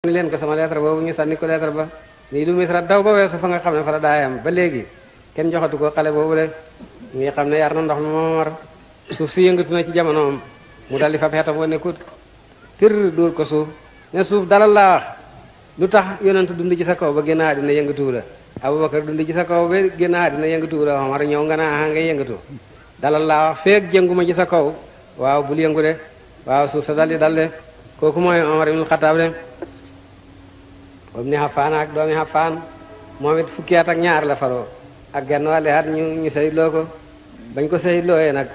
ni leen ko sama lettre boobu ñu sànni ko lettre ba nii lu misra daw ba weesu fa nga xam ne fa la daayam ba léegi kenn joxatu ko xale boobu de ngi xam ne yar na ndox mi moom war suuf si yëngatu na ci jamonoom mu daldi fab xeetam wa nekkut tir dóor ko suuf ne suuf dalal laa wax lu tax yonent dund ci sa kaw ba génn àddina yëngatu la Abubakar dund ci sa kaw ba génn àddina yëngatu la Omar ñëw nga naa ngay yëngatu dalal laa wax feek jënguma ci sa kaw waaw bul yëngu de waaw suuf sa daldi dal de kooku mooy Omar ibn Khattab de om ni Xafaan ak doomi Xafaan moom it fukki at ak ñaar la faroo ak genn wàlli at ñu sayidloo ko bañ ko sayidlooyee nag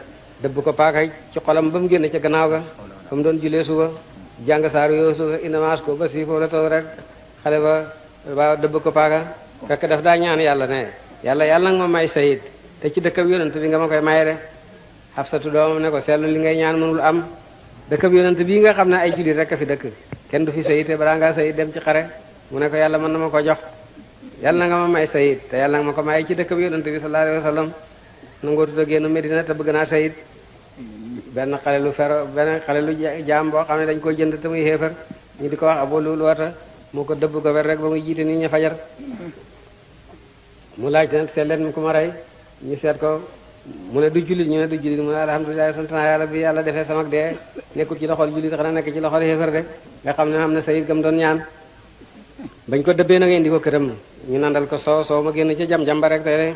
dëbb ko paaka ci xolam ba mu génn ca gannaaw ga ba mu doon julee suba jàng saaru Yuusuf inamaas ko ba siifoo la taw rek xale ba dëbb ko paaka fekk daf daa ñaan yàlla ne yàlla nag ma may sayid te ci dëkkab yonent bi nga ma koy may de Xafsatu doomam ne ko seetlu li ngay ñaan mënul am dëkkab yonent bii nga xam ne ay jullit rek a fi dëkk kenn du fi sayid te balaa ngaa sayid dem ci xare mu ne ko yàlla mën na ma ko jox yàlla na nga ma may sayid te yàlla nga ma ko may ci dëkk bi yonent bi sallallahu alayhi wa sallam nangoo tudd a génn Medina te bëgg naa sayid benn xale lu jaam boo xam ne dañ ko jënd te muy xéefar ñu di ko wax Abu Lu'lu'ata moo ko dëbb ko wer rek ba muy jiite nit ñi fajar mu laaj ne seet leen ku ma rey ñu seet ko mu ne du jullit ñu ne du jullit mu ne alhamdulilah sant naa yàlla bi yàlla defee samak dee nekkul ci loxol jullit xanaa nekk ci loxol xéefar de nga xam ne am na sayid gam doon ñaan bañ ko dëbbee na nga indi ko këram ñu nandal ko soow ma génn ci jam ba rek tey de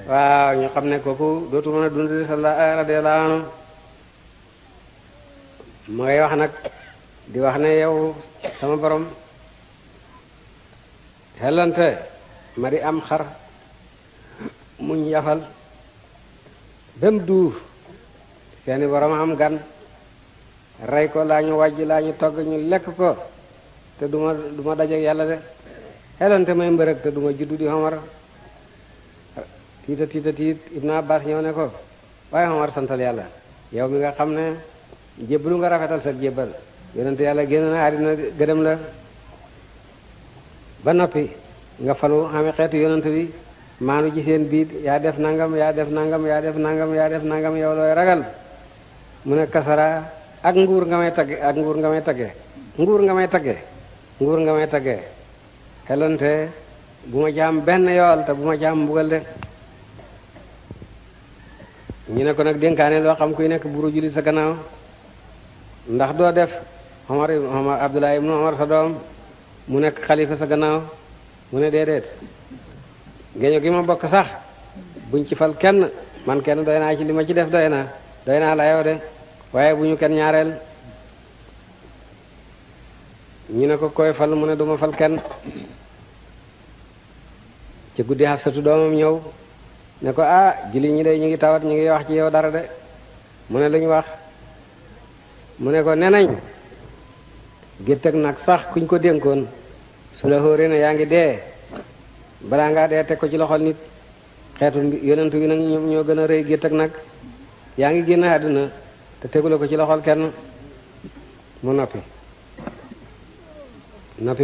waaw ñu xam ne kooku dootu mën a dund radiyallahu anhu mooy wax nag di wax ne yow sama borom xellante ma di am xar muñ yafal bem duuf seeni borom am gan rey ko laa ñu wàjj laa ñu togg ñu lekk ko te duma dajeek yàlla de xelante may mbërëg te duma juddu di Omar tiit Ibn Abbas ñëw ne ko waaye Omar santal yàlla yow mi nga xam ne jébbalu nga rafetal sa jébbal yonente yàlla génn na àddina gërëm la ba noppi nga falu xame xeetu yonent bi maanu ci seen biit yaa def nangam yaa def nangam yaa def nangam yaa def nangam yow looy ragal mu ne kasara ak nguur nga may tagge nguur nga may tagge xelante bu ma jaam benn yool te bu ma jaam mbugal de ñu ne ko nag dénkaane loo xam kuy nekk buru jullit sa gannaaw ndax doo def Omar Abdullah ibnu Omar sa doom mu nekk xalifa sa gannaaw mu ne déedéet géño gi ma bokk sax buñ ci fal kenn man kenn doy naa ci li ma ci def doy naa la yow de waaye bu ñu kenn ñaareel ñu ne ko koy fal mu ne duma fal kenn ci guddi Xafsatu doomam ñëw ne ko julli ñi de ñu ngi tawat ñu ngi wax ci yow dara de mu ne lu ñu wax mu ne ko nenañ gétt ak nag sax kuñ ko dénkoon su la xóoree ne yaa ngi dee balaa ngaa dee teg ko ci loxol nit xeetu yonentu bi nag ñoo gën a rëy gétt ak nag yaa ngi génn àdduna te tegula ko ci loxol kenn mu noppi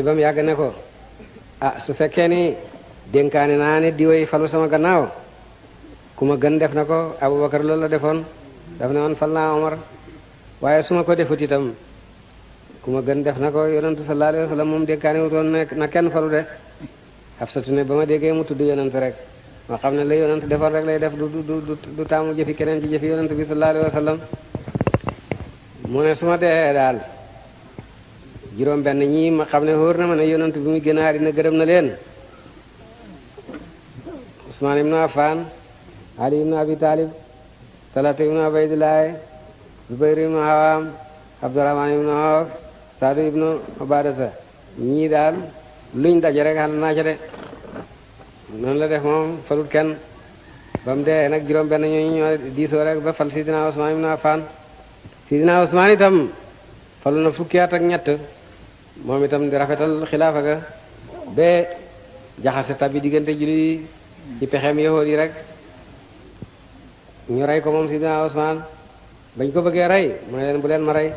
ba mu yàgg ne ko su fekkee ni dénkaane naa ne diwoy falu sama gannaaw ku ma gën def na ko Abubakar loolu la defoon daf ne woon fal naa Omar waaye su ma ko defut itam ku ma gën def na ko yonentu sallallahu alayhi wa sallam moom dénkaane wutoon na kenn falu de Xafsatu ne ba ma déggee mu tudd yonent rek ma xam ne la yonent defoon rek lay def du taamu jëfi keneen ci jëfi yonent bi sallallahu alayhi wa sallam mu ne su ma dee daal juróom benn ñii ma xam ne wóor na ma ne yonent bi muy gën a àddina gërëm na leen Usmaan ibnu Affaan Ali ibnu Abi Talib Talata ibnu Ubaydillah Zubayr ibnu Awaam Abdurahmaan ibnu Awf Saadu ibnu Ubaadata ñii daal luñ daje rek xal naa ca de noonu la def moom falut kenn ba mu dee nag juróom benn ñooñu ñoo diisoo rek ba fal Sidina Usmaan ibnu Affaan Sidina Usmaan itam falu na fukki at ak ñett moom itam di rafetal xilaafa ga ba jaxase tabbi diggante julli ci pexeem yahood yi rek ñu rey ko moom Sidina Usmaan bañ ko bëggee rey mu ne leen bu leen ma rey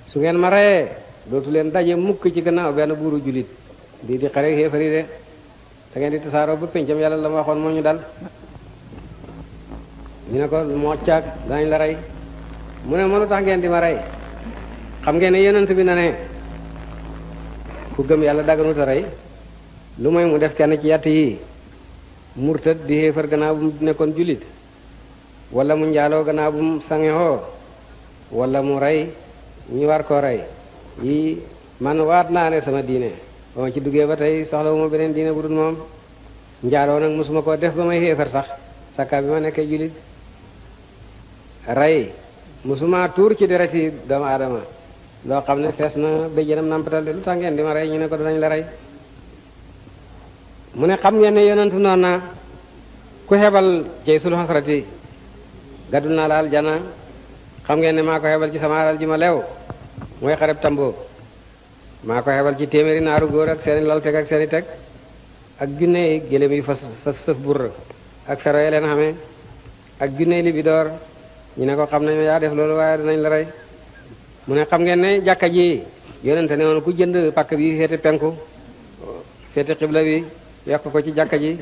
su ngeen ma reyee dootu leen daje mukk ci gannaaw benn buuru jullit di xare xéefari de da ngeen di tasaaroo ba pencam yàlla la ma waxoon moo ñu dal ñu ne ko moo caag danañ la rey mu ne mënu tax ngeen di ma rey xam ngeen ne yonent bi na ne ku gëm yàlla dagganuta rey lu mooy mu def kenn ci yatt yi murtad di xéefar gannaaw bu mu nekkoon jullit wala mu njaaloo gannaaw bu mu sangexoo wala mu rey ñu war koo rey yi man waat naa ne sama diine ba ma ci duggee ba tey soxlawuma beneen diine bu dul moom njaaloo nag mosuma koo def ba may xéefar sax sakka bi ma nekkee jullit rey mosuma tuur ci dereti doomu aadama loo xam ne fees na béjjénam nampatal de lu tax ngeen di ma rey ñu ne ko danañ la rey mu ne xam ngeen ne yonentu noon na ku xebal jey sul xasrati gaddul naa la aljana xam ngeen ne maa ko xebal ci sama alal ji ma leew mooy xareb Tamboo maa ko xebal ci téeméeri naaru góor ak seeni lal teg ak seeni teg ak junne gélém yu fa sëf bur ak fero yi leen xamee ak junne li bi door ñu ne ko xam nañ yaa def loolu waaye dinañ la rey mu ne xam ngeen ne jàkka ji yonente ne woon ku jënd pakk bi féete penku féete xibla bi yokk ko ci jàkka ji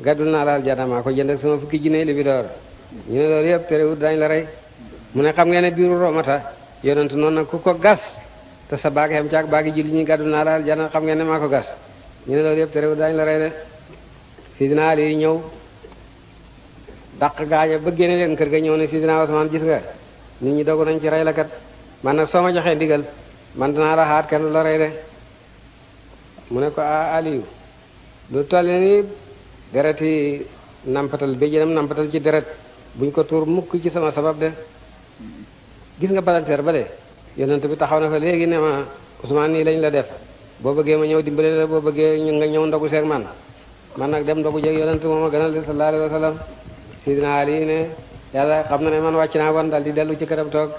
gaddul naa la aljana maa ko jënd ak sama fukki junne li bi door ñu ne loolu yëpp terewut dañ la rey mu ne xam ngeen ne biiru romata yonente noonu nag ku ko gas te sa baagi xem caag baagi julli ñi gaddul naa la aljana xam ngeen ne maa ko gas ñu ne loolu yëpp terewut dañ la rey de Sidina Ali ñëw dàq gaaña ba génne leen kër ga ñëw ne Sidina Usmaan gis nga nit ñi dogu nañ ci rey la kat man nag soo ma joxee ndigal man danaa raxaat kenn la rey de mu ne ko Aliyu lu toll ni dereti nampatal béjjénam nampatal ci deret buñ ko tuur mukk ci sama sabab de gis nga balanteer ba de yonent bi taxaw na fa léegi ne ma Usmaan nii lañ la def boo bëggee ma ñëw dimbale la boo bëggee nga ñëw ndogu seeg man nag dem ndogu jeeg yonent moom a gënal sallallahu alayhi wa sallam Sidina Ali ne yàlla xam na ne man wàcc naa bon dal di dellu ci këram toog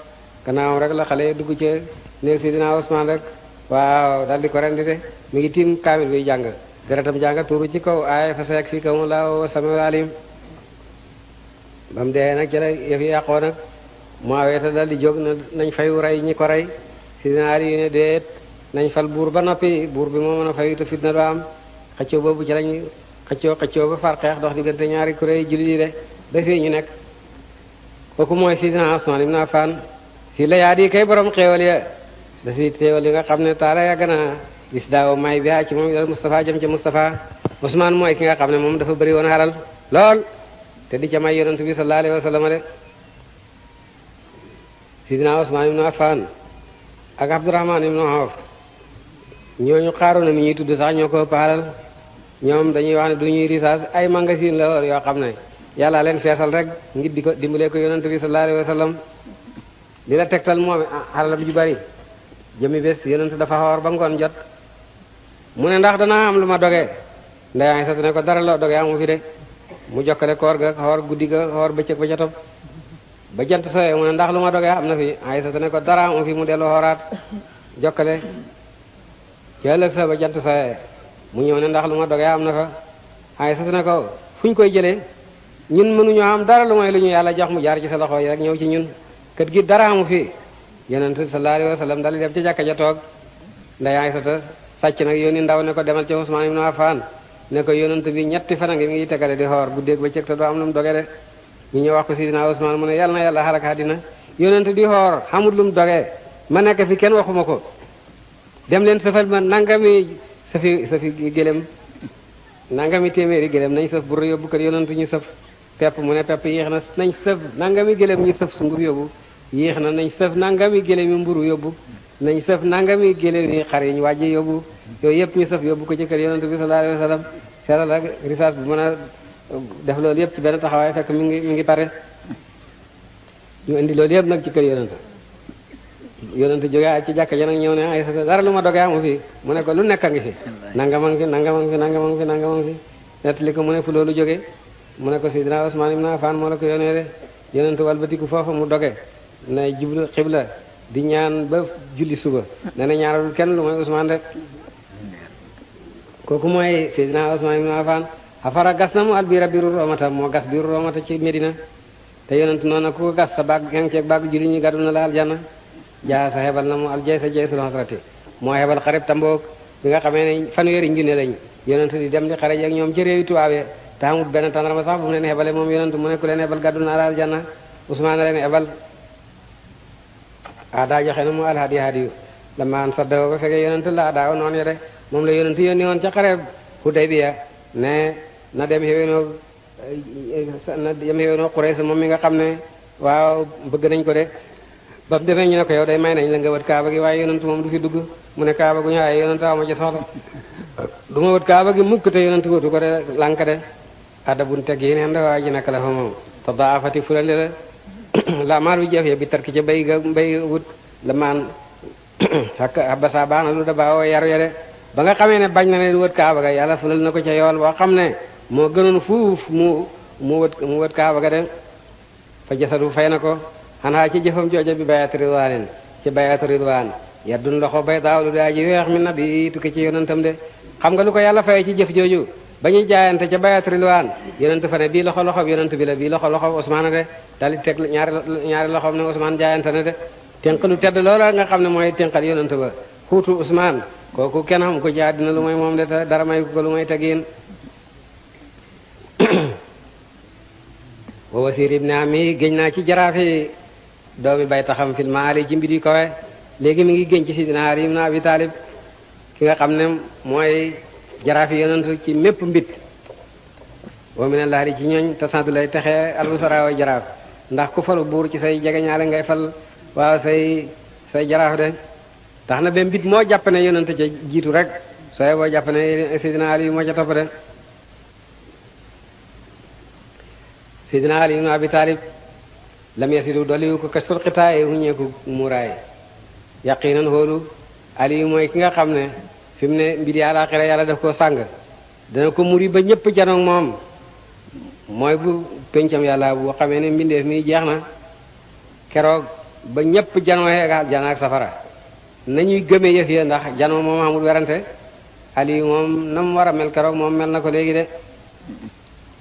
gannaawam rek la xale dugg ci néeg Sidina Usmaan rek waaw dal di ko rendi de mi ngi tiim kaamil biy jàng deretam jàng tuuru ci kaw aaya fa seek fii kaw mu laa samiul alim ba mu dee nag ci la yëf yi yàqoo nag Muawiya dal di jóg na nañ fayu rey ñi ko rey Sidina Ali ne déet nañ fal buur ba noppi buur bi moo mën a fayu te fitna doo am xëccoo boobu ci lañ xëccoo ba far xeex dox diggante ñaari kuréel jullit yi de ba fii ñu nekk kooku mooy Sidina Usmaan ibn Affan si la yaa di kay borom xéewal ya da si xéewal yi nga xam ne taala yàgg na gis daaw may bi ci moom Mustafa jëm ca Mustafa Usmaan mooy ki nga xam ne moom dafa bëri woon xaral lool te di ca may yonent bi sallallahu alayhi wa sallam de Sidina Usmaan ibn Affan ak Abdurahmaan ibn Awf ñooñu xaaru na ni ñuy tudd sax ñoo ko ëpp xalal ñoom dañuy wax ne du ñuy risaas ay magasin la woon yoo xam ne yàlla leen feesal rek ngir di ko dimbalee ko yonent bi sallallahu alayhi wa sallam li la tegtal moom xalalam ju bari jëmi bés yonent dafa xoor ba ngoon jot mu ne ndax danaa am lu ma doge ndey Aysa ne ko dara loo doge amu fi de mu jokkale koor ga xoor guddi ga xoor bëccëg ba ca topp ba jant sooyee mu ne ndax lu ma doge am na fi Aysa ne ko dara amu fi mu dellu xooraat jokkale ci ëllëg sa ba jant sooyee mu ñëw ne ndax lu ma doge am na fa Aysa ne ko fu ñu koy jëlee ñun mënuñoo am dara lu mooy lu ñu yàlla jox mu jaar ci sa loxo yi rek ñëw ci ñun kët gi dara amu fi yonent sallallahu alayhi wa sallam dal di dem ci jàkka ja toog nday Aysata sàcc nag yónni ndaw ne ko demal ci Usmaan ibn Affan ne ko yonent bi ñetti fan a ngi mi ngi tegale di xoor guddeeg ba cëg te doo am lu mu doge de ñu ñëw wax ko Sidina Usmaan mu ne yàlla na yàlla xarak àddina yonent di xoor xamul lu mu doge ma nekk fi kenn waxuma ko dem leen sëfal ma nangami safi gélém nangami téeméeri gélém nañ sëf bur yóbbu kër yonent ñu sëf pepp mu ne pepp yéex na nañ sëf nangami gélém ñu sëf sunguf yóbbu yéex na nañ sëf nangami gélém yi mburu yóbbu nañ sëf nangami gélém yi xar yi ñu wàjje yóbbu yooyu yëpp ñu sëf yóbbu ko ci kër yonent bi sallallahu alayhi wa sallam seetal ak risaas bu mën a def loolu yëpp ci benn taxawaay fekk mi ngi pare ñu indi loolu yëpp nag ci kër yonent jóge ci jàkka ja nag ñëw ne ay sa dara lu ma doge amu fi mu ne ko lu nekk a ngi fi nangama ngi fi nangama ngi fi nangama ngi fi nangama ngi fi nettali ko mu ne fu loolu jóge mu ne ko Sidina Usmaan ibn Affan moo la ko yónnee de yonent walbatiku foofu mu doge na jublu xibla di ñaan ba julli suba ne na ñaanalul kenn lu mooy Usmaan de kooku mooy Sidina Usmaan ibn Affan xafara gas na mu albira biiru roomata moo gas biiru roomata ci Medina te yonent noonu ku ko gas sa baag nga ceeg baag julli ñi gàddu na la aljanna jaa sa xebal na mu aljay sa jay sul xasrati moo xebal xarib Tamboog bi nga xamee ne fanweeri junne lañ yonent di dem di xare ak ñoom ci réewi tubaabee te amul benn tàndarma sax bu mu leen xebale moom yonent mu ne ku leen xebal gàddu na la aljanna Usmaan leen xebal daa joxe na mu alhadi hadiyu la maan saddawo ba fekkee yonent laa daaw noonu ya de moom la yonent yónni woon ca xare Hudaybiya ne na dem xéwénoo Quraysh moom mi nga xam ne waaw bëgg nañ ko de ba mu demee ñu ne ko yow day may nañ la nga wët kaaba gi waaye yonent moom du fi dugg mu ne kaaba gu ñu waaye yonent aw ma ci soxla du ma wët kaaba gi mukk te yonent wëtu ko de lànk de adda buñ teg yi neen de waaye ji naka la fa moom te daafati fulande la la maal bi jafe bi tarki ca bay wut la maan ak basa baax na lu da baa yaru ya de ba nga xamee ne bañ na ne du wët kaaba ga yàlla fulal na ko ca yool boo xam ne moo gënoon fuuf mu wët kaaba ga de fa jasadu fay na ko xanaa ci jëfam jooja bi bayat ridwaanin ci bayat ridwaan yaddun loxo bay daaw lu daa ji weex mi nabi tukki ci yonentam de xam nga lu ko yàlla fay ci jëf jooju ba ñuy jaayante ca bayat ridwaan yonent fa ne bii loxo loxob yonent bi la bii loxo loxob Usmaan de daal di teg ñaari loxoom ne Usmaan jaayante na de tenq lu tedd loola nga xam ne mooy tenqal yonent ba xuutu Usmaan kooku kenn xam ko ci àddina lu mooy moom de te dara may ko lu may tegiin wa wasiir ibn ami géñ naa ci jaraafi doomi bay taxam fil maali ci mbir yu kawe léegi mi ngi géñ ci sidina Ali ibn Abi Talib ki nga xam ne mooy jaraafi yonent ci mépp mbit wa min allahi ci ñooñ te sant lay texee almusara wa jaraaf ndax ku falu buur ci say jegeñaale ngay fal waaw say jaraaf de tax na ba mbit moo jàpp ne yonent ca jiitu rek sooy boo jàpp ne sidina Ali moo ca topp de sidina Ali ibn Abi Talib lam yasidu doliwu ko kasful xitaaye huñeeku muuraay yaqinan hóolu Ali mooy ki nga xam ne fi mu ne mbir yàlla xira yàlla daf koo sàng dana ko muri ba ñëpp janoog moom mooy bu pencam yàlla bu xamee ne mbindeef mi jeex na keroog ba ñëpp janooxee ak jana ak safara nañuy gëmee yëf ya ndax janoo moom amul werante Ali moom na mu war a mel keroog moom mel na ko léegi de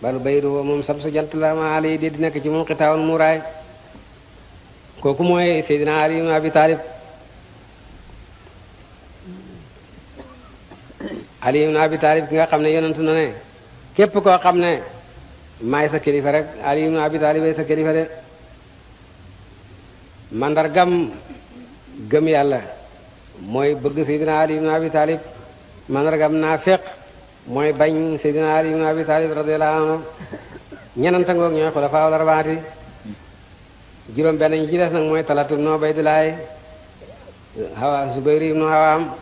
balu baydu moom sab su jant la ma Ali di nekk ci moom xitaawul muuraay kooku mooy Seydina Ali ibn Abi Talib Ali ibn Abi Talib ki nga xam ne yonent na ne képp koo xam ne maay sa kilifa rek Ali ibn Abi Talib ay sa kilifa de mandargam gëm yàlla mooy bëgg Seydina Ali ibn Abi Talib mandargam naafiq mooy bañ Seydina Ali ibn Abi Talib radiyallahu anhu ñenanta ngoog ñooy xulafaa al-arbaati juróom benn ñi ci des nag mooy Talatu ibn Ubaydillah Hawa Zubayr ibn Hawaam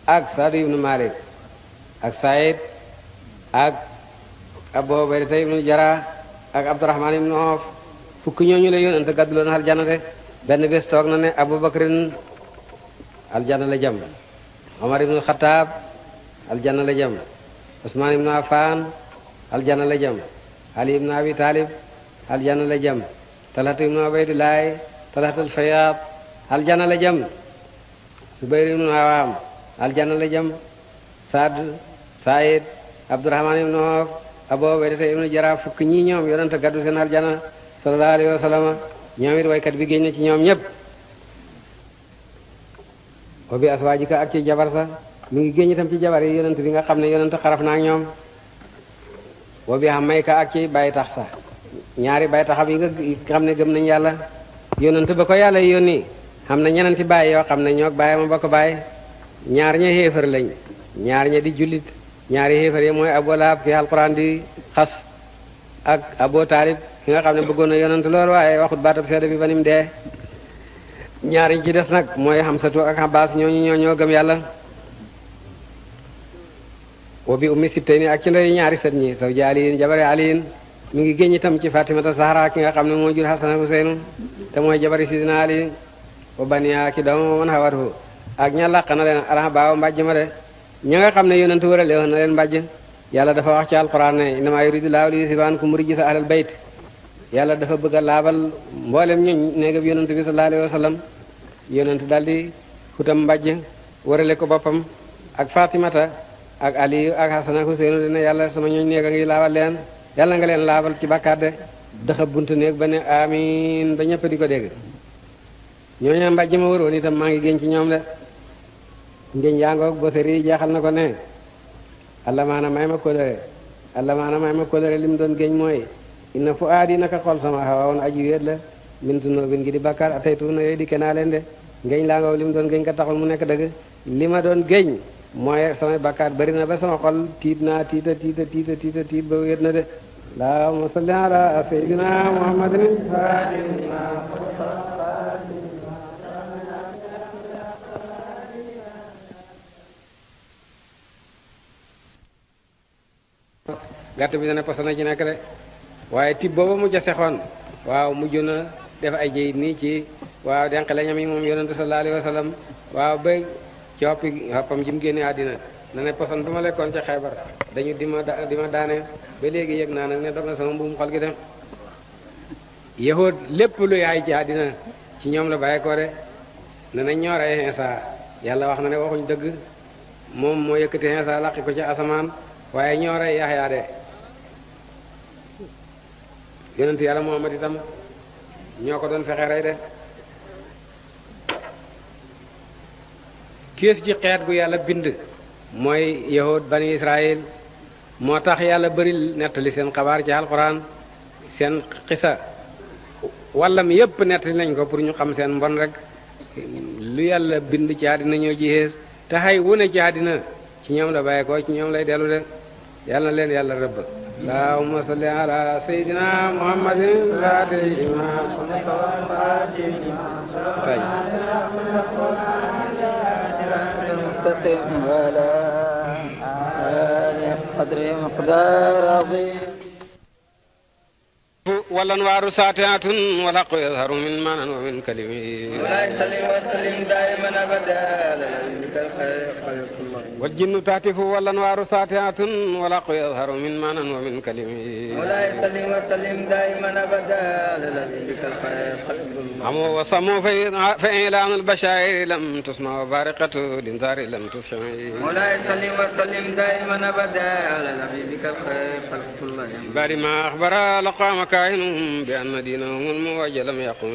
ak Saad ibn Malik ak Saïd ak Abu Ubayda ibn Jarrah ak Abdurrahman ibn Awf fukki ñooñu la yonent gàdduloon aljanna de benn bés toog na ne Abu Bakrin aljanna la jëm Omar ibn Khattab aljanna la jëm Usman ibn Affan aljanna la jëm Ali ibn Abi Talib aljanna la jëm Talhat ibn Ubaydillah Talhat al-Fayyad aljanna la jëm Zubayr ibn Awam aljanna la jëm Saad Saïd Abdurrahman ibn Awf Abu Ubayda ibn Jarrah fukk ñii ñoom yonent gàddu seen aljanna sallallahu alayhi wa sallam ñoom it waykat bi génn na ci ñoom ñëpp wa bi aswaajika ak ci jabar sa mi ngi génn itam ci jabar yi yonent bi nga xam ne yonent xaraf na ak ñoom wa bi hamayka ak ci bay tax sa ñaari bay taxam yi nga xam ne gëm nañ yàlla yonent ba ko yàlla yónni xam na ñenenti baay yoo xam ne ñoo baay ma ba ko baay ñaar ña xéefar lañ ñaar ña di jullit ñaari xéefar yi mooy Abu Lahab ki alquran di xas ak Abu Talib ki nga xam ne bëggoon na yonent loolu waaye waxut baatab seede bi ba nim dee ñaar ñi ci des nag mooy Hamsatu ak Abbas ñoo gëm yàlla wa bi ummi sibtayni ak ci ndey ñaari sët ñi saw ji aliyin jabari aliyin mi ngi génn itam ci Fatimata Zahra ki nga xam ne moo jur Hasan ak Huseynu te mooy jabari sidina Ali wa baniya ki doom man xawatu ak ña làq na leen ala baaw mbàjj ma de ña nga xam ne yonent wërale woon na leen mbàjj yàlla dafa wax ci alquran ne innama yuridu laahu li yuzhiba ankum rijsa ahlal bayt yàlla dafa bëgg a laabal mboolem ñooñ néegab yonent bi sallallahu alayhi wa sallam yonent daldi futam mbàjj wërale ko boppam ak Fatimata ak Ali ak Hasan ak Huseynu dina yàlla sama ñooñ néeg a ngi laabal leen yàlla nga leen laabal ci bàkkaat de daxa buntu néeg ba ne amin ba ñëpp di ko dégg ñooñu mbàjj ma wëroon itam maa ngi génn ci ñoom de ngéñ yaangoog boseri jeexal na ko ne allah maana may ma kóllëre li mu doon géñ mooy inna fu aadi naka xol sama xawa woon aji wéet la min tunóobin gi di bàkkaar ataytu na yooyu di kenaa leen de ngéñ laa nga li mu doon géñ ka taxul mu nekk dëgg li ma doon géñ mooy samay bakkaat bari na ba sama xol tiit naa tiita tiit ba wéet na de allahumma salli ala sayyidina muhammadin gàtt bi dana posana ci nekk de waaye tib booba mujj a sexoon waaw mujj na def ay jëyit nii ci waaw denq la ñam yi moom yonente sallallahu alayhi wa sallam waaw ba ci xoppam ji mu génne àddina na ne poson bu ma lekkoon ca Xaybar dañu di ma daane ba léegi yëg naa nag ne dog na sama mbuum xol gi dem yahud lépp lu yaay ci àddina ci ñoom la bàyyi ko de ne nañ ñoo rey Iisaa yàlla wax na ne waxuñ dëgg moom moo yëkkati Iisaa laqi ko ci asamaan waaye ñoo rey Yaxya de yonent yàlla Muhammad itam ñoo ko doon fexe rey de kiis ci xeet gu yàlla bind mooy yahud bani Israël moo tax yàlla bari nettali seen xabaar ci alxuraan seen xisa wallam yépp nettali nañ ko pour ñu xam seen mbon rek lu yàlla bind ci àddina ñoo ji xees te xay wune ci àddina ci ñoom la bàyyi ko ci ñoom lay dellu de yàlla na leen yàlla rëbb allahumma salli ala sayyidina muhammadin والأنوار ساطعة والحق يظهر من معنى ومن كلمة ولا يسلم وسلم دائما أبدا والجن تهتف والأنوار ساطعة والحق يظهر من معنى ومن كلمة ولا يسلم وسلم دائما أبدا عموا وصموا فإعلان البشائر لم تسمع وبارقة الإنذار لم تسمع ولا يسلم وسلم دائما أبدا على نبيك الخير خلق الله بعد ما أخبر لقام كائنهم بأن دينهم الموجه لم يقم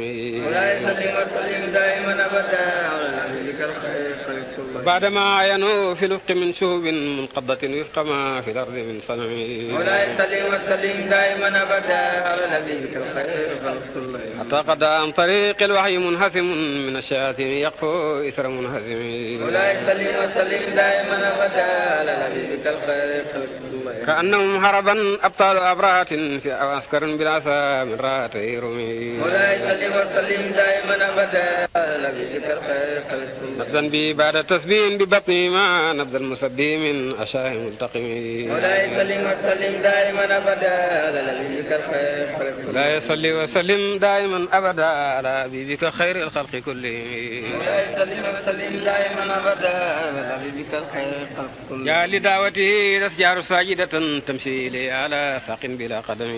ولا يسلم وسلم دائما أبدا على نبيك الخير خلق الله بعدما عينوا في الوفق من شهب منقضة وفق ما في الأرض من صنم ولا يسلم وسلم دائما أبدا على نبيك الخير خلق الله حتى قد عن طريق الوحي منهزم من الشياطين يقفو إثر منهزم ولا يسلم وسلم دائما أبدا على نبيك الخير خلق الله كأنهم هربا أبطال أبرهة في عسكر بالعصا من راتي رمي ولا يسلم وسلم دائما أبدا على نبيك الخير خلق الله نبذا بي بعد تسبيح ببطن ما نبذا المسبي من أشاه ملتقم ولا يسلم وسلم دائما أبدا على نبيك الخير خلق الله لا يصلي وسلم دائما أبدا على حبيبك خير الخلق كلهم ولا يسلم وسلم دائما أبدا على حبيبك الخير خلق كلهم يا لدعوته الأشجار ساجدة تمشي لي على ساق بلا قدم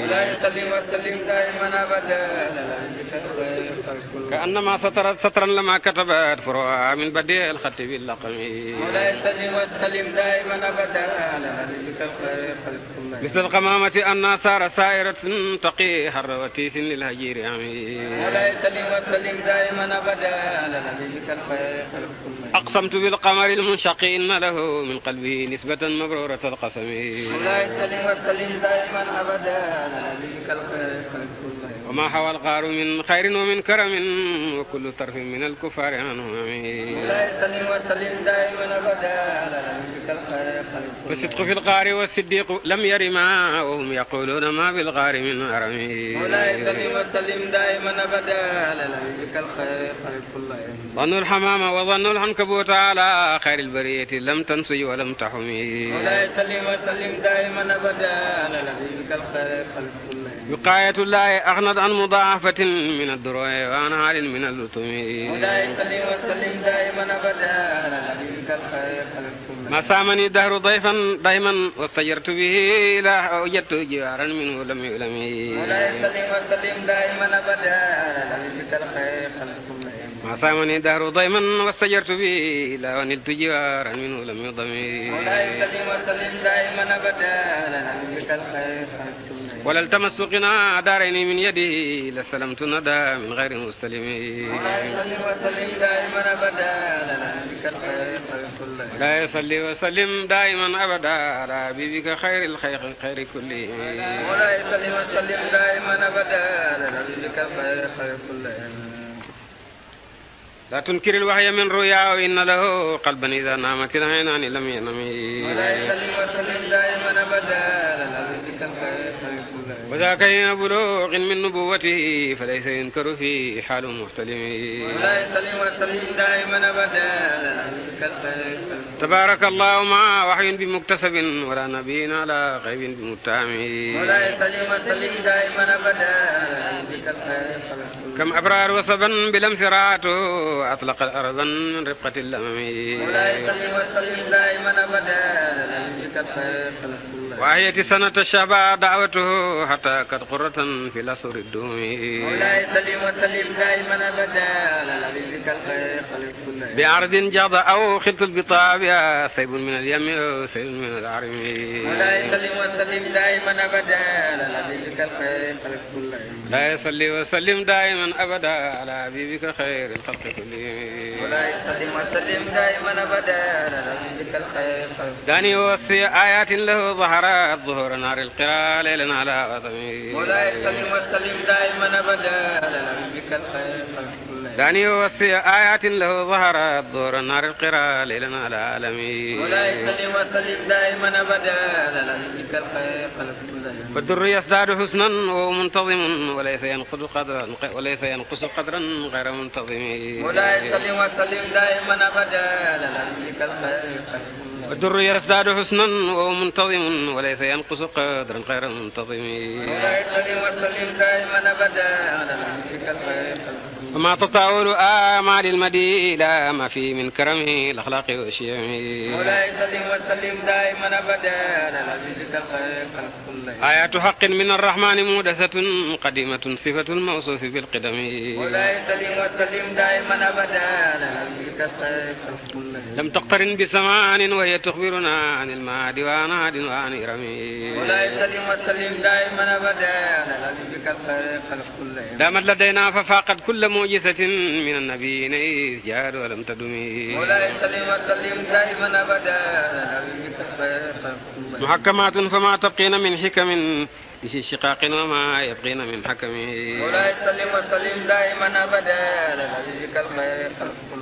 ولا يسلم وسلم دائما أبدا على حبيبك الخير خلق كلهم كأنما سطرا لما كتبت فروعا من بديع الخط باللقم ولا يسلم وسلم دائما أبدا على حبيبك الخير خلق كلهم مثل القمامة أن سار سائرة تقي حر وتيس للهجير عمي ولا يسلم وسلم دائما أبدا على نبيك الخير خلق كلهم أقسمت بالقمر المنشق إن له من قلبه نسبة مبرورة القسم ولا يسلم وسلم دائما أبدا على نبيك الخير خلق كلهم وما حوى الغار من خير ومن كرم وكل طرف من الكفار عنه ولا يسلم وسلم دائما أبدا على نبيك الخير خلق كلهم والصدق في الغار والصديق لم يرما وهم يقولون ما بالغار من أرم ولا يسلم وسلم دائما أبدا على نبيك الخير خلق كلهم ظنوا الحمام وظنوا العنكبوت على خير البرية لم تنسي ولم تحمي ولا يسلم وسلم دائما أبدا على نبيك الخير خلق كلهم وقاية الله أغنت عن مضاعفة من الدروع وعن عال من اللتم ولا يسلم وسلم دائما أبدا على نبيك الخير خلق كلهم ما سامني الدهر ضيفا دائما واستجرت به لا وجدت جوارا منه لم يؤلم ولا يسلم وسلم دائما أبدا على نبيك الخير خلق كلهم ما سامني الدهر ضيما واستجرت به لا ونلت جوارا منه لم يضم ولا يسلم وسلم دائما أبدا على نبيك الخير خلق كلهم ولا التمس غنى دارين من يده لاستلمت ندى من غير مستلم ولا يسلم وسلم دائما أبدا على نبيك الخير خلق كلهم ولا يصلي وسلم دائما أبدا على حبيبك خير الخير كله ولا يسلم وسلم دائما أبدا على نبيك الخير خلق كلهم لا تنكر الوحي من رؤيا وإن له قلبا إذا نامت العينان لم ينم مولاي صل وسلم دائما أبدا وذاك حين بلوغ من نبوته فليس ينكر فيه حال محتلم مولاي صل وسلم دائما أبدا تبارك الله مع وحي بمكتسب ولا نبي على غيب بمتهم مولاي صل وسلم دائما أبدا كم أبرار وصبا بلمس رأته أطلق الأرضا من رفقة اللمم مولاي صل وسلم دائما أبدا وأحيت سنة الشعب دعوته حتى قد قرة في الأسر الدوم مولاي صل وسلم دائما أبدا بعرض جاض أو خلط البطابع سيب من اليم أو سيب من العرم مولاي صل وسلم دائما أبدا لا يصلي وسلم دائما أبدا على حبيبك خير الخلق كلهم مولاي صل وسلم دائما أبدا على حبيبك الخير داني وصي آيات له ظهرت ظهور نار القراء ليلا على وطمي مولاي صل وسلم دائما أبدا على حبيبك الخير داني وصي آيات له ظهرت ظهور نار القراء ليلا على عالمي مولاي صل وسلم دائما أبدا على حبيبك الخير والدر يزداد حسنا وهو منتظم وليس ينقص قدرا غير منتظم مولاي صل وسلم دائما أبدا على حبيبك الخير والدر يزداد حسنا وهو منتظم وليس ينقص قدرا غير منتظم مولاي صل وسلم دائما أبدا على حبيبك الخير وما تطاول آمال المدي لا ما فيه من كرمه الأخلاق وشيمه مولاي صل وسلم دائما أبدا على حبيبك الخير آيات حق من الرحمن مودثة قديمة صفة الموصوف بالقدم مولاي صل وسلم دائما أبدا على حبيبك الخير لم تقترن بزمان وهي تخبرنا عن المعاد وعن عاد وعن إرم مولاي صل وسلم دائما أبدا على حبيبك الخير دامت لدينا ففاقت كل معجزة من النبيين إذ جاءوا ولم تدم مولاي صل وسلم دائما أبدا على حبيبك الخير محكمات فما تبقين من حكم في شقاق وما يبقين من حكم مولاي صل وسلم دائما أبدا على حبيبك الخير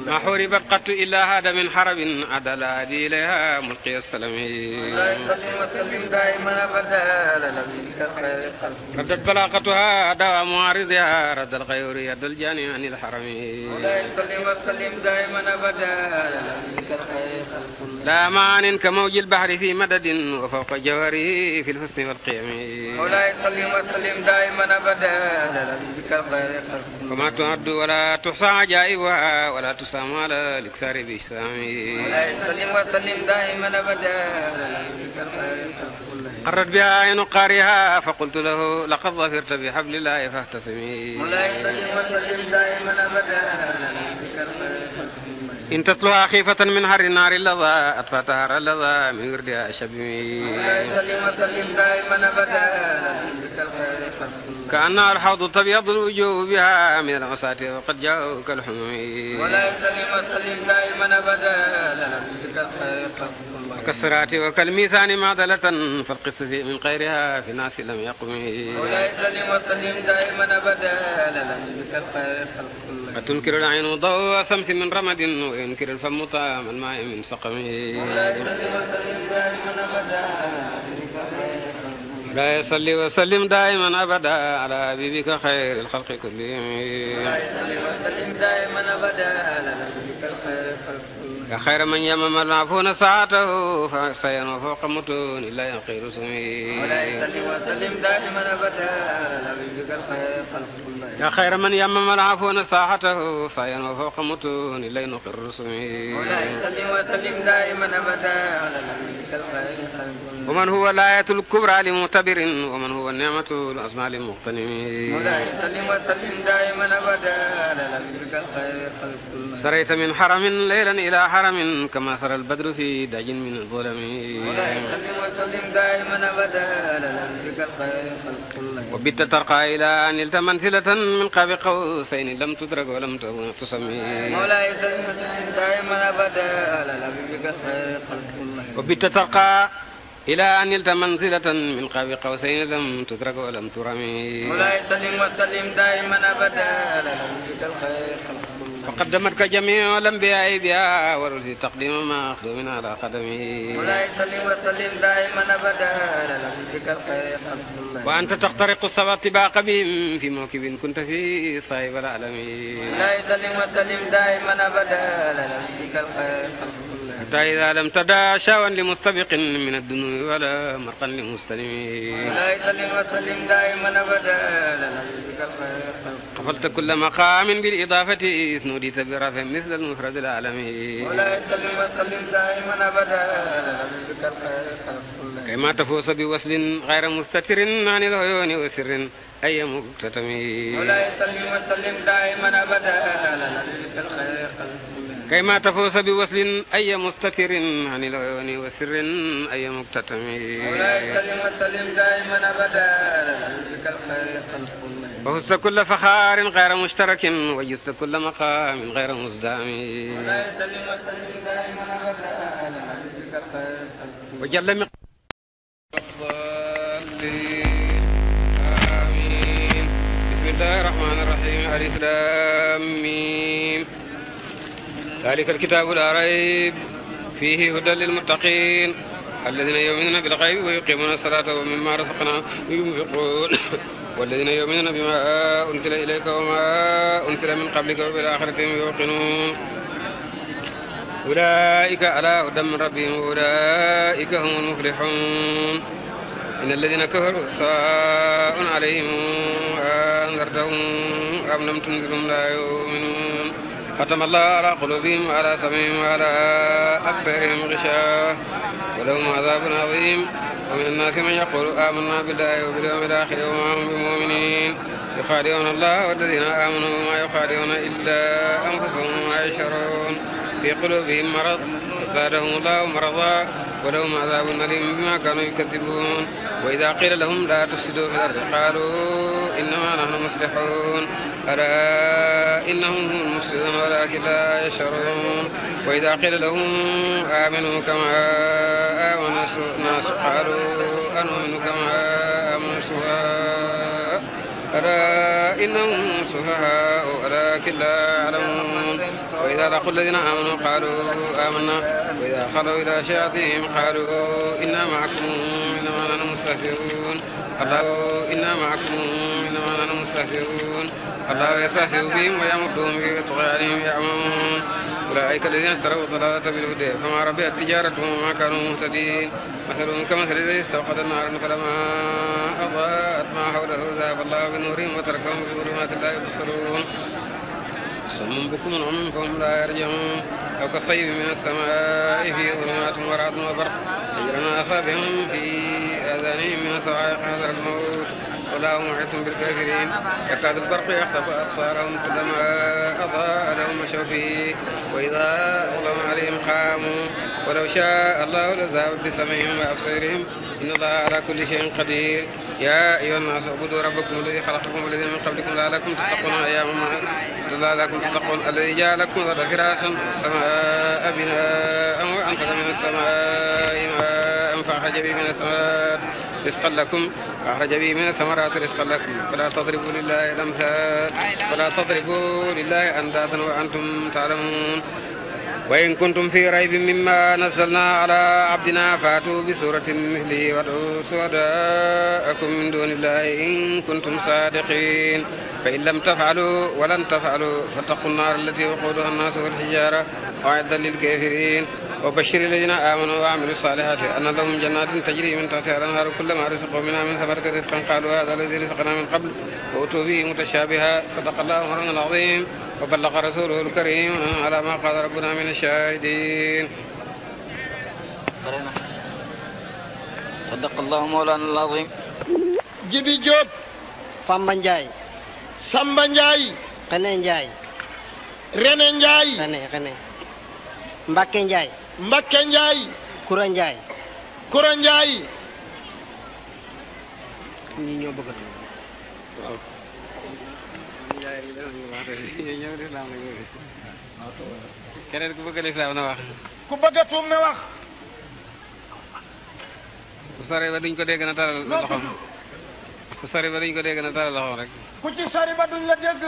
ما حوربت قط إلا هذا من حرب عدل هادي إليها ملقي السلام مولاي صل وسلم دائما أبدا على حبيبك الخير ردت بلاغتها دواء معارضها رد الغيور يد الجاني عن الحرم مولاي صل وسلم دائما أبدا على حبيبك الخير لا مان كموج البحر في مدد وفوق جواره في الحسن والقيم مولاي صل وسلم دائما أبدا على حبيبك الخير وما تعد ولا تحصى عجائبها ولا تسام على الإكسار بإجسامه مولاي صل وسلم دائما أبدا على حبيبك الخير قرت بها عين قارها فقلت له لقد ظفرت بحبل الله فاهتسمي مولاي صل وسلم دائما أبدا على حبيبك الخير إن تطلع خيفة من حر النار اللظى أطفى تهر اللظى من وردها شبمي مولاي صل وسلم دائما أبدا على حبيبك الخير كأنها الحوض تبيض الوجوه بها من العصاة وقد جاءوا كالحمم مولاي صل وسلم دائما أبدا على حبيبك الخير وكالصراط وكالميثان معدلة فالقس في من غيرها في الناس لم يقم مولاي صل وسلم دائما أبدا على حبيبك الخير فتنكر العين ضوء شمس من رمد وينكر الفم طعم الماء من سقم مولاي صل وسلم دائما أبدا على حبيبك الخير لا يصلي وسلم دائما أبدا على حبيبك خير الخلق كلهم مولاي صل وسلم دائما أبدا على حبيبك الخير يا خير من يمم المعفون ساعته فسين وفوق متون إلا يقير سمي مولاي صل وسلم دائما أبدا على حبيبك الخير يا خير من يمم العفون ساعته سين وفوق متون إلا يقر سمي مولاي صل وسلم دائما أبدا على حبيبك الخير ومن هو الآية الكبرى لمعتبر ومن هو النعمة العظمى لمغتنم مولاي صل وسلم دائما أبدا على حبيبك الخير سريت من حرم ليلا إلى حرم كما سرى البدر في دج من الظلم مولاي صل وسلم دائما أبدا على حبيبك الخير وبت ترقى إلى أن نلت منزلة من قاب قوسين لم تدرك ولم تسمي مولاي صل وسلم دائما أبدا على حبيبك الخير وبت ترقى إلى أن نلت منزلة من قاب قوسين لم تدرك ولم ترمي مولاي صل وسلم دائما أبدا على حبيبك الخير وقدمتك جميع الأنبياء بها ورسل تقديم ما أخدم على قدمه مولاي صل وسلم دائما أبدا على نبيك الخير خلق الله وأنت تخترق السبع طباق بهم في موكب كنت في صاحب العالمين مولاي صل وسلم دائما أبدا على نبيك الخير خلق الله حتى إذا لم تدع شاوا لمستبق من الدنو ولا مرقا لمستلم مولاي صل وسلم دائما أبدا على نبيك الخير خلق قفلت كل مقام بالإضافة سنوديت برفع مثل المفرد العالمي مولاي صل وسلم دائما أبدا على نبيك الخير خلق الله كما تفوز بوصل غير مستتر عن العيون وسر أي مكتتم مولاي صل وسلم دائما أبدا على نبيك الخير خلق الله كما تفوز بوصل أي مستتر عن العيون وسر أي مكتتم مولاي صل وسلم دائما أبدا على نبيك الخير خلق الله وفزت كل فخار غير مشترك وجزت كل مقام غير مزدام مولاي صل وسلم دائما أبدا على نبيك الخير خلق الله وجل مقام آمين. بسم الله الرحمن الرحيم. ألف لام ميم. ذلك الكتاب لا ريب فيه هدى للمتقين الذين يؤمنون بالغيب ويقيمون الصلاة ومما رزقناهم ينفقون والذين يؤمنون بما أنزل إليك وما أنزل من قبلك وبالآخرة هم يوقنون أولئك على هدى من ربهم وأولئك هم المفلحون إن الذين كفروا سواء عليهم أنذرتهم أم لم تنذرهم لا يؤمنون ختم الله على قلوبهم وعلى سمعهم وعلى أبصارهم غشاوة ولهم عذاب عظيم ومن الناس من يقول آمنا بالله وباليوم الآخر وما هم بمؤمنين يخادعون الله والذين آمنوا وما يخادعون إلا أنفسهم وما يشعرون في قلوبهم مرض فزادهم الله مرضا ولهم عذاب أليم بما كانوا يكذبون وإذا قيل لهم لا تفسدوا في الأرض قالوا إنما نحن مصلحون ألا إنهم هم المفسدون ولكن لا يشعرون وإذا قيل لهم آمنوا كما آمن الناس قالوا أنؤمن كما آمن السفهاء ألا إنهم سفهاء ولكن لا يعلمون وإذا لقوا الذين آمنوا قالوا آمنا وإذا خلوا إلى شياطينهم قالوا إنا معكم إنما نحن مستهزئون قالوا إنا معكم إنما نحن مستهزئون الله يستهزئ بهم ويمدهم في طغيانهم يعمهون أولئك الذين اشتروا الضلالة بالهدى فما ربحت تجارتهم وما كانوا مهتدين مثلهم كمثل الذي استوقد النار فلما أضاءت ما حوله ذهب الله بنورهم وتركهم في ظلمات لا يبصرون صم بكم عمي فهم لا يرجعون أو كالصيب من السماء فيه ظلمات ورعد وبرق يجرون أصابعهم في آذانهم من الصواعق حذر الموت والله محيط بالكافرين يكاد البرق يخطف أبصارهم كلما أضاء لهم مشوا فيه وإذا أظلم عليهم قاموا ولو شاء الله لذهب بسمعهم وأبصارهم إن الله على كل شيء قدير يا أيها الناس اعبدوا ربكم الذي خلقكم والذين من قبلكم لعلكم تتقون الذي جعل لكم الأرض فراشا والسماء بناء وأنزل من السماء ماء فأخرج به من الثمرات رزقا لكم أخرج به من الثمرات رزقا لكم فلا تضربوا لله الأمثال ولا تضربوا لله أندادا وأنتم تعلمون وإن كنتم في ريب مما نزلنا على عبدنا فأتوا بسورة مثله وادعوا شهداءكم من دون الله إن كنتم صادقين فإن لم تفعلوا ولن تفعلوا فاتقوا النار التي وقودها الناس والحجارة أعدت للكافرين وبشر الذين آمنوا وعملوا الصالحات أن لهم جنات تجري من تحتها الأنهار كلما رزقوا منها من ثمرة رزقا قالوا هذا الذي رزقنا من قبل وأتوا به متشابها صدق الله مولانا العظيم وبلغ رسوله الكريم على ما قال ربنا من الشاهدين صدق الله مولانا العظيم Jibi Diop Samba Ndiaye Samba Ndiaye Xene Ndiaye Rene Ndiaye Xene Mbacke Ndiaye Mbakke Ndiaye Koura Ndiaye Koura Ndiaye ñi ñoo bëgg keneen ku bëgg lislaam na wax ku bëgg a tuum na wax ku sore ba duñ ko dégg na taral loxoom ku sori ba duñ ko dégg na taral loxoom rek ku ci sori ba duñ la dégg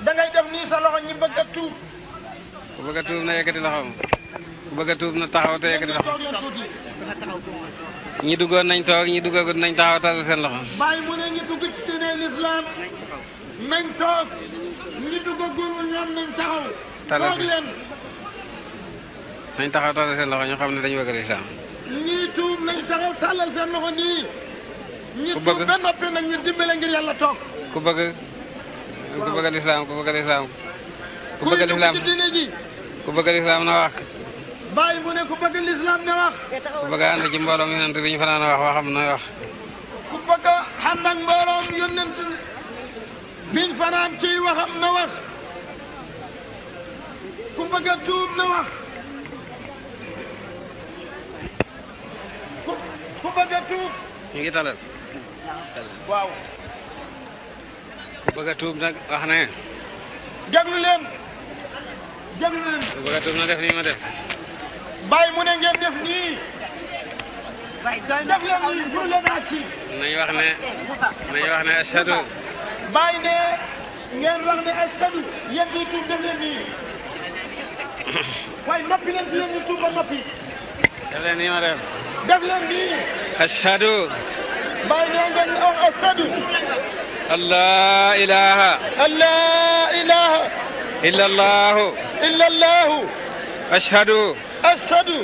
da ngay def nii sa loxo ñi bëgg a tuub. ku bëgg a tuub na yëkkati loxoom. ku bëgg a tuub na taxaw te yëkkati loxoom. toog leen tuuti. ñi duggoon nañ toog ñi duggagut nañ taxaw tal seen loxo. bàyyi mu ne ñi dugg ci diine l'islam nañ toog ñi duggagul ñoom nañ taxaw. Talal toog leen. nañ taxaw tal seen loxo ñu xam ne dañu bëgg lislaam. ñii tuub nañ taxaw tàllal seen loxo nii. ñi ku tuub bëgg ba noppi nag ñu dimbale ngir yàlla toog. ku bëgg lislaam ku bëgg lislaam. ku kuy bëgg dugg lislaam ci diine ji. ku bëgg lislaam na wax. bàyyi mu ne ku bëgg l'islam ne wax. ku bëgg a ànd ci mbooloom yonent bi ñu fanaan wax waxam na wax. ku bëgg a ànd ak mbooloom yonent biñ fanaan ciy waxam na wax. ku bëgg a tuub na wax. ku bëgg a tuub. ñu ngi talal. waaw. ku bëgg a tuub nag wax ne. déglu leen. déglu leen. ku bëgg a tuub na def nii ma def. bàyyi mu ne ngeen def nii. def leen nii pour leen àcc. nañ wax ne ashhadu. bàyyi ne ngeen wax ne ashhadu yéen di tuub def leen nii. waaye noppi leen ci yéen di tuub ba noppi. def leen nii ma def. def leen nii. ashhadu. bàyyi ne ngeen wax ashhadu. allah ilaha. allah ilaha. illa allahu. illa allahu. ashhadu. ashhadu.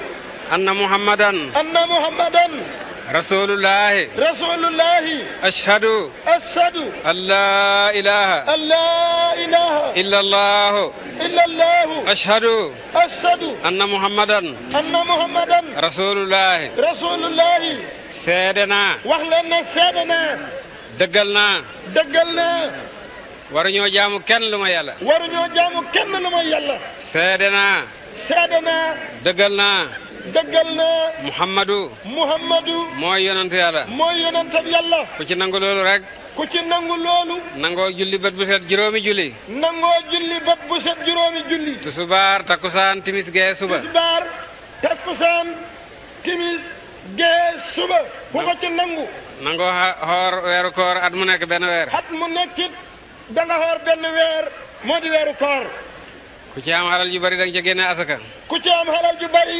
anna muhammadan. anna muhammadan. rasulullahi. rasulullahi. ashhadu. ashhadu. allah ilaha. allah ilaha. illa allahu. illa allahu. ashhadu. ashhadu. anna muhammadan. anna muhammadan. rasulullahi. rasulullahi. seede naa. wax leen ne seede naa. dëggal naa. dëggal naa. waruñoo jaamu kenn lu ma yàlla. waruñoo jaamu kenn lu may yàlla. seede naa. seede naa. dëggal naa. dëggal naa. muhammadu. muhammadu. mooy yonent yàlla. mooy yonentab yàlla. ku ci nangu loolu rek. ku ci nangu loolu. nangoo julli bët bu set juróomi julli. nangoo julli bët bu set juróomi julli. tusubaar takkusaan timis gee suba. tisbaar takkusaan timis gee suba. ku ko ci nangu. nangoo xoor weeru koor at mu nekk benn weer. at mu nekkit da nga xoor benn weer moo di weeru koor. ku ci am alal ju bari da nga ca génne asaka. ku ci am xalal ju bari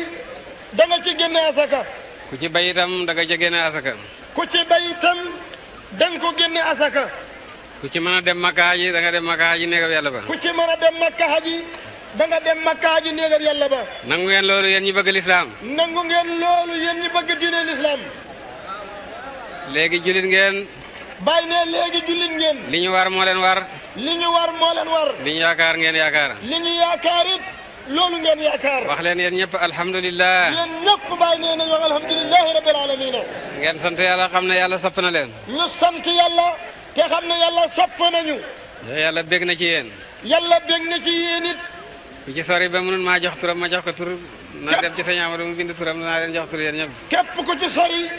da nga ci génne asaka. ku ci bay itam da nga ca génne asaka. ku ci bay itam da nga ko génne asaka. ku ci mën a dem makka haji da nga dem makka haji néegam yàlla ba. ku ci mën a dem makka haji da nga dem makka haji néegam yàlla ba. nangu ngeen loolu yéen ñi bëgg lislaam. nangu ngeen loolu yéen ñi bëgg diine lislaam. léegi jullit ngeen. bàyyi ne léegi jullit ngeen. li ñu war moo leen war. li ñu war moo leen war. li ñu yaakaar ngeen yaakaar. li ñu yaakaar it loolu ngeen yaakaar. wax leen yéen ñëpp alhamdulillah. yéen ñëpp bàyyi nee nañu wax alhamdulilahi rabbil alamina. ngeen sant yàlla xam ne yàlla sopp na leen. ñu sant yàlla te xam ne yàlla sopp nañu. yàlla bég na ci yéen. yàlla bég na ci yéen it. ku ci sori ba mënul maa jox turam ma jox ko tur. na dem ci sëñ Amadou mu bind turam naa leen jox tur yéen ñëpp. képp ku ci sori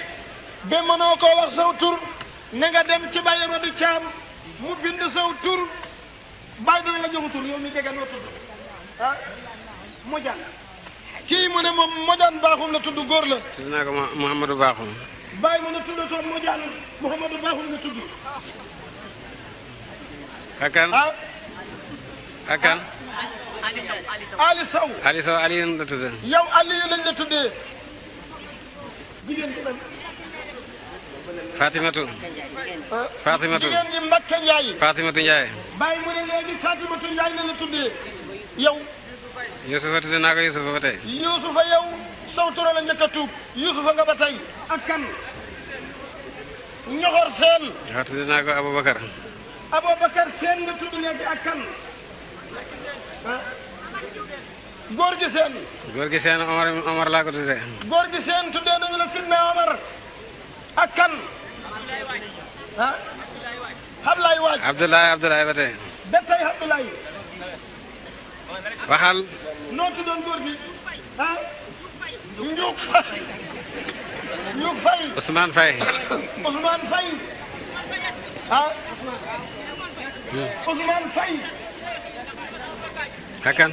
ba mënoo koo wax saw tur na nga dem ci Baye Amadou Thiam mu bind saw tur bàyyi dana la joxu tur yow mi dégg noo tudd ah Modiane kii mu ne moom Modiane Bakhoum la tudd góor la. tudd naa ko Mouhamadou Bakhoum. bàyyi mu ne tuddatoo Modiane Mouhamadou Bakhoum la tudd. Akan. ah Akan. Ali Sow. Ali Sow Aliou la tudd. yow Aliou lañ la tuddee. jigéen ñi lan. Fatimatu. Fatimatu. jigéen ñi Mbacke Ndiaye. Fatimatu Ndiaye. bàyyi mu ne léegi Fatimatu Ndiaye la la tuddee. yow. Yusufa tudd naa ko Yusufa ba tey. Yusufa yow saw tura la njëkk a tuub. Yusufa nga ba tey. ak kan. ñoxor seen. waaw tudd naa ko Aboubacar. Aboubacar seen nga tudd léegi ak kan. ah. góor gi seen. góor gi seen Omar laa ko tuddee. góor gi seen tuddee nañu la Sidna Omar. ak kan. ah. Ablaye Waaj. Abdoulaye ba tey. ba tey Abdoulaye. waxal. noo tuddoon góor gi. ah. Ndiouk Faye. Ndiouk Faye. Ousmane Faye. Ousmane Faye. ah. Ousmane Faye. Akan.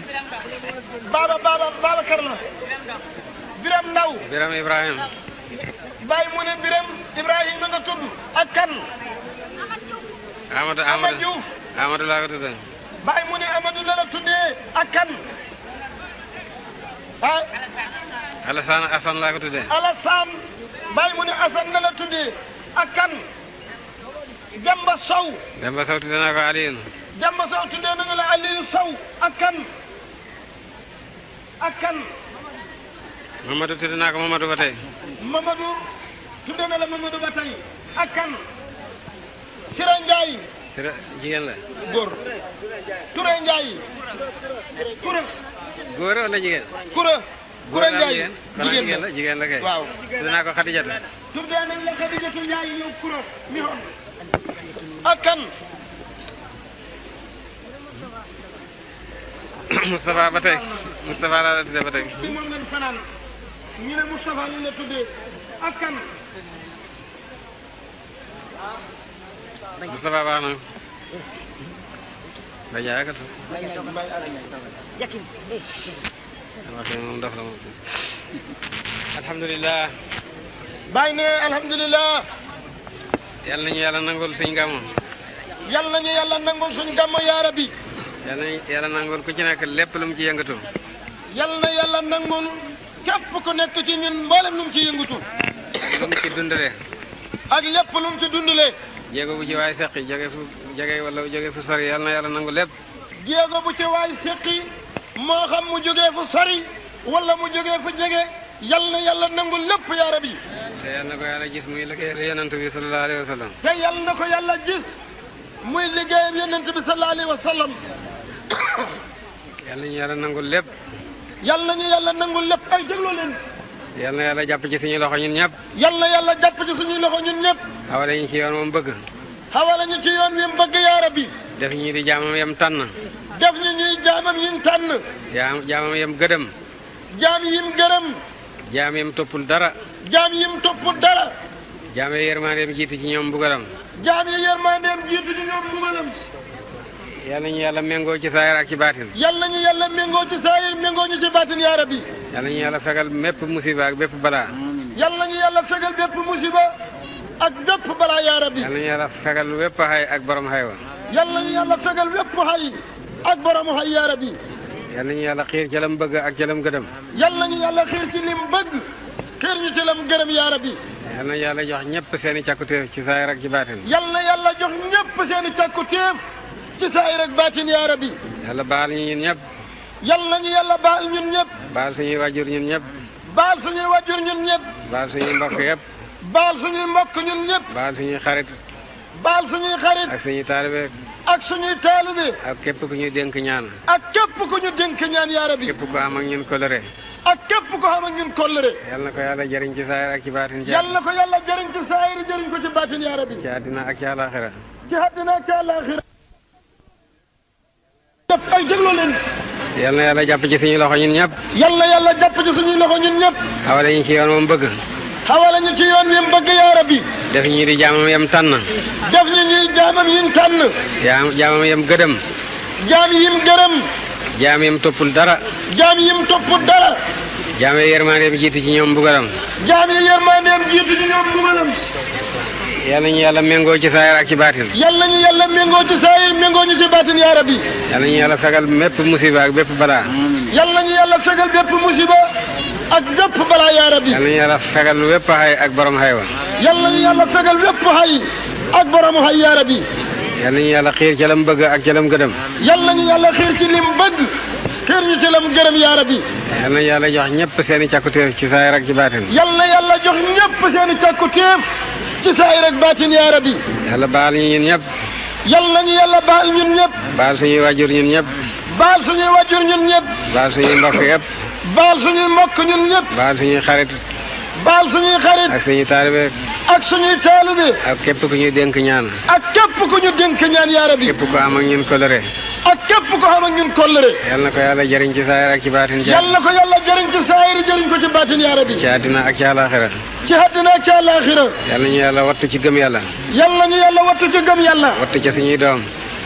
Babacar la. Biram Ndaw. Biram Ibrahim. Baye mu ne Biram Ibrahima nga tudd. ak kan. Amadou laa ko tuddee. Baay mu ne Amadou la la tuddee ak kan ah Alassane Assane laa ko tuddee. Alassane Baay mu ne Assane la la tuddee ak kan Demba Sow. Demba Sow tuddee naa ko Aliou. Demba Sow tuddee nañu la Aliou Sow ak kan ak kan Mamadou tuddee naa ko Mamadou ba tey. Mamadou tuddee na la Mamadou ba tey ak kan Sira Ndiaye. Sira jigéen la. góor Touré Ndiaye Touré. góor wala jigéen. Touré Ndiaye jigéen la jigéen la kay. waaw tuddee naa ko Khadijata. tuddee nañ la Khadijatu Ndiaye yow Touré mi xoon ak kan Moustapha ba tey Moustapha laa la tuddee ba tey. bi moom lañ fanaan ñu ne Moustapha lañ la tuddee ak kan Moustapha baax na. Mbaye Ndiaye akatu. wax dëgg moom dof la moom. alhamdulilah. bàyyi ne alhamdulilah. yal nañu yàlla nangul suñu gàmmu. yal nañu yàlla nangul suñu gàmmu yaa rabbi. yal nañu yàlla nangul ku ci nekk lépp lu mu ci yëngatu. yal na yàlla nangul képp ku nekk ci ñun mboolem lu mu ci yëngatu. lu mu ci dundalee. ak lépp lu mu ci dundalee. jéego bu ci waay seqi jege wala jóge fu sori yal na yàlla nangu lépp. jéego bu ci waay seqi moo xam mu jógee fu sori wala mu jógee fu jege yal na yàlla nangu lépp yaa rabbi. te yal na ko yàlla gis muy liggéeyal yonent bi sallallahu alayhi wa sallam. te yal na ko yàlla gis muy liggéeyam yonent bi sallallahu alayhi wa sallam. yal nañu yàlla nangul lépp. yal nañu yàlla nangul lépp ay dégloo leen. yal na yàlla jàpp ci suñu loxo ñun ñëpp. yal na yàlla jàpp ci suñuy loxo ñun ñëpp. xawale ñu ci yoon moom bëgg. xawala ñu ci yoon wi mu bëgg yaa rabbi. def ñii di jaamam yem tànn. def ñu ñuy jaamam yim tànn. jaamam yem gëdëm. jaam yim gërëm. jaam yem toppul dara. jaam yim toppul dara. jaam yi yërmandeem jiitu ci ñoom mbugalam. jaam yi yërmandeem jiitu ci ñoom mbugalam. yal nañu yàlla méngoo ci saayir ak ci baatin. yal nañu yàlla méngoo ci saayir méngoo ñu ci baatin yaa rabbi. yal nañu yàlla fegal mépp musiba ak bépp balaa. yal nañu yàlla fegal bépp musiba ak bépp balaa yaa rabbi. yal nañu yàlla fegal bépp xay ak borom xay wa. yal nañu yàlla fegal bépp xay ak borom xay yaa rabbi. yal nañu yàlla xiir ca lam bëgg ak ca lam gëdëm. yal nañu yàlla xiir ci lim bëgg xiir ñu ci lam gërëm yaa rabbi. yal na yàlla jox ñëpp seen i càkkutéef ci saayir ak ci baatin. yal na yàlla jox ñëpp seen i càkkutéef ci saayir ak baatin yaa rabbi. yàlla baal ñu ñun ñëpp. yal nañu yàlla baal ñun ñëpp. baal suñuy wàjjur ñun ñëpp. baal suñuy wàjjur ñun ñëpp. baal suñuy mbokk yëpp. baal suñuy mbokk ñun ñëpp. baal suñuy xarit. baal suñuy xarit. ak suñuy taalibe. ak suñuy taalibe. ak képp ku ñuy dénk ñaan. ak képp ku ñu dénk ñaan yaa rabbi. képp ku am ak ñun kolëre. ak képp ko xam ak ñun kollëre. yal na ko yàlla jëriñ ci saayir ak ci baatin. yal na ko yàlla jëriñ ci saayir jëriñ ko ci baatin yaa rabbi. ci àddina ak ci àllaaxira. ci àddina ak ci àllaaxira. def ay dégloo leen. yal na yàlla jàpp ci suñu loxo ñun ñëpp. yal na yàlla jàpp ci suñuy loxo ñun ñëpp. xawale ñu ci yoon moom bëgg. xawala ñu ci yoon wi mu bëgg yaa rabbi. def ñii di jaamam yem tànn. def ñu ñuy jaamam yim tànn. jaamam yem gëdëm. jaam yim gërëm. jaam yem toppul dara. jaam yim toppul dara. jaam yi yërmandeem jiitu ci ñoom mbugalam. jaam yi yërmandeem jiitu ci ñoom mbugalam. yal nañu yàlla méngoo ci saayir ak ci baatin. yal nañu yàlla méngoo ci saayir méngoo ñu ci baatin yaa rabbi. yal nañu yàlla fegal mépp musiba ak bépp balaa. yal nañu yàlla fegal bépp musiba ak bépp balaa yaa rabbi. yal nañu yàlla fegal bépp xay ak borom xay wa. yal nañu yàlla fegal bépp xay ak borom xay yaa rabbi. yal nañu yàlla xiir ca lam bëgg ak ca lam gëdëm. yal nañu yàlla xiir ci lim bëgg xiir ñu ci lam gërëm yaa rabbi. yal na yàlla jox ñëpp seen i càkkutéef ci saayir ak ci baatin. yal na yàlla jox ñëpp seen i càkkutéef ci saayir ak baatin yaa rabbi. yàlla baal ñu ñun ñëpp. yal nañu yàlla baal ñun ñëpp. baal suñuy wàjjur ñun ñëpp. baal suñuy wàjjur ñun ñëpp. baal suñuy mbokk yëpp. baal suñuy mbokk ñun ñëpp. baal suñuy xarit. baal suñuy xarit. ak suñuy taalibe. ak suñuy taalibe. ak képp ku ñuy dénk ñaan. ak képp ku ñu dénk ñaan yaa rabbi. képp ku am ak ñun kolëre. ak képp ko xam ak ñun kollëre. yal na ko yàlla jëriñ ci saayir ak ci baatin. yal na ko yàlla jëriñ ci saayir jëriñ ko ci baatin yaa rabbi. ci àddina ak ci àllaaxira. ci àddina ak ci àllaaxira. yal nañu yàlla wattu ci gëm yàlla. yal nañu yàlla wattu ci gëm yàlla. wattu ci suñuy doom.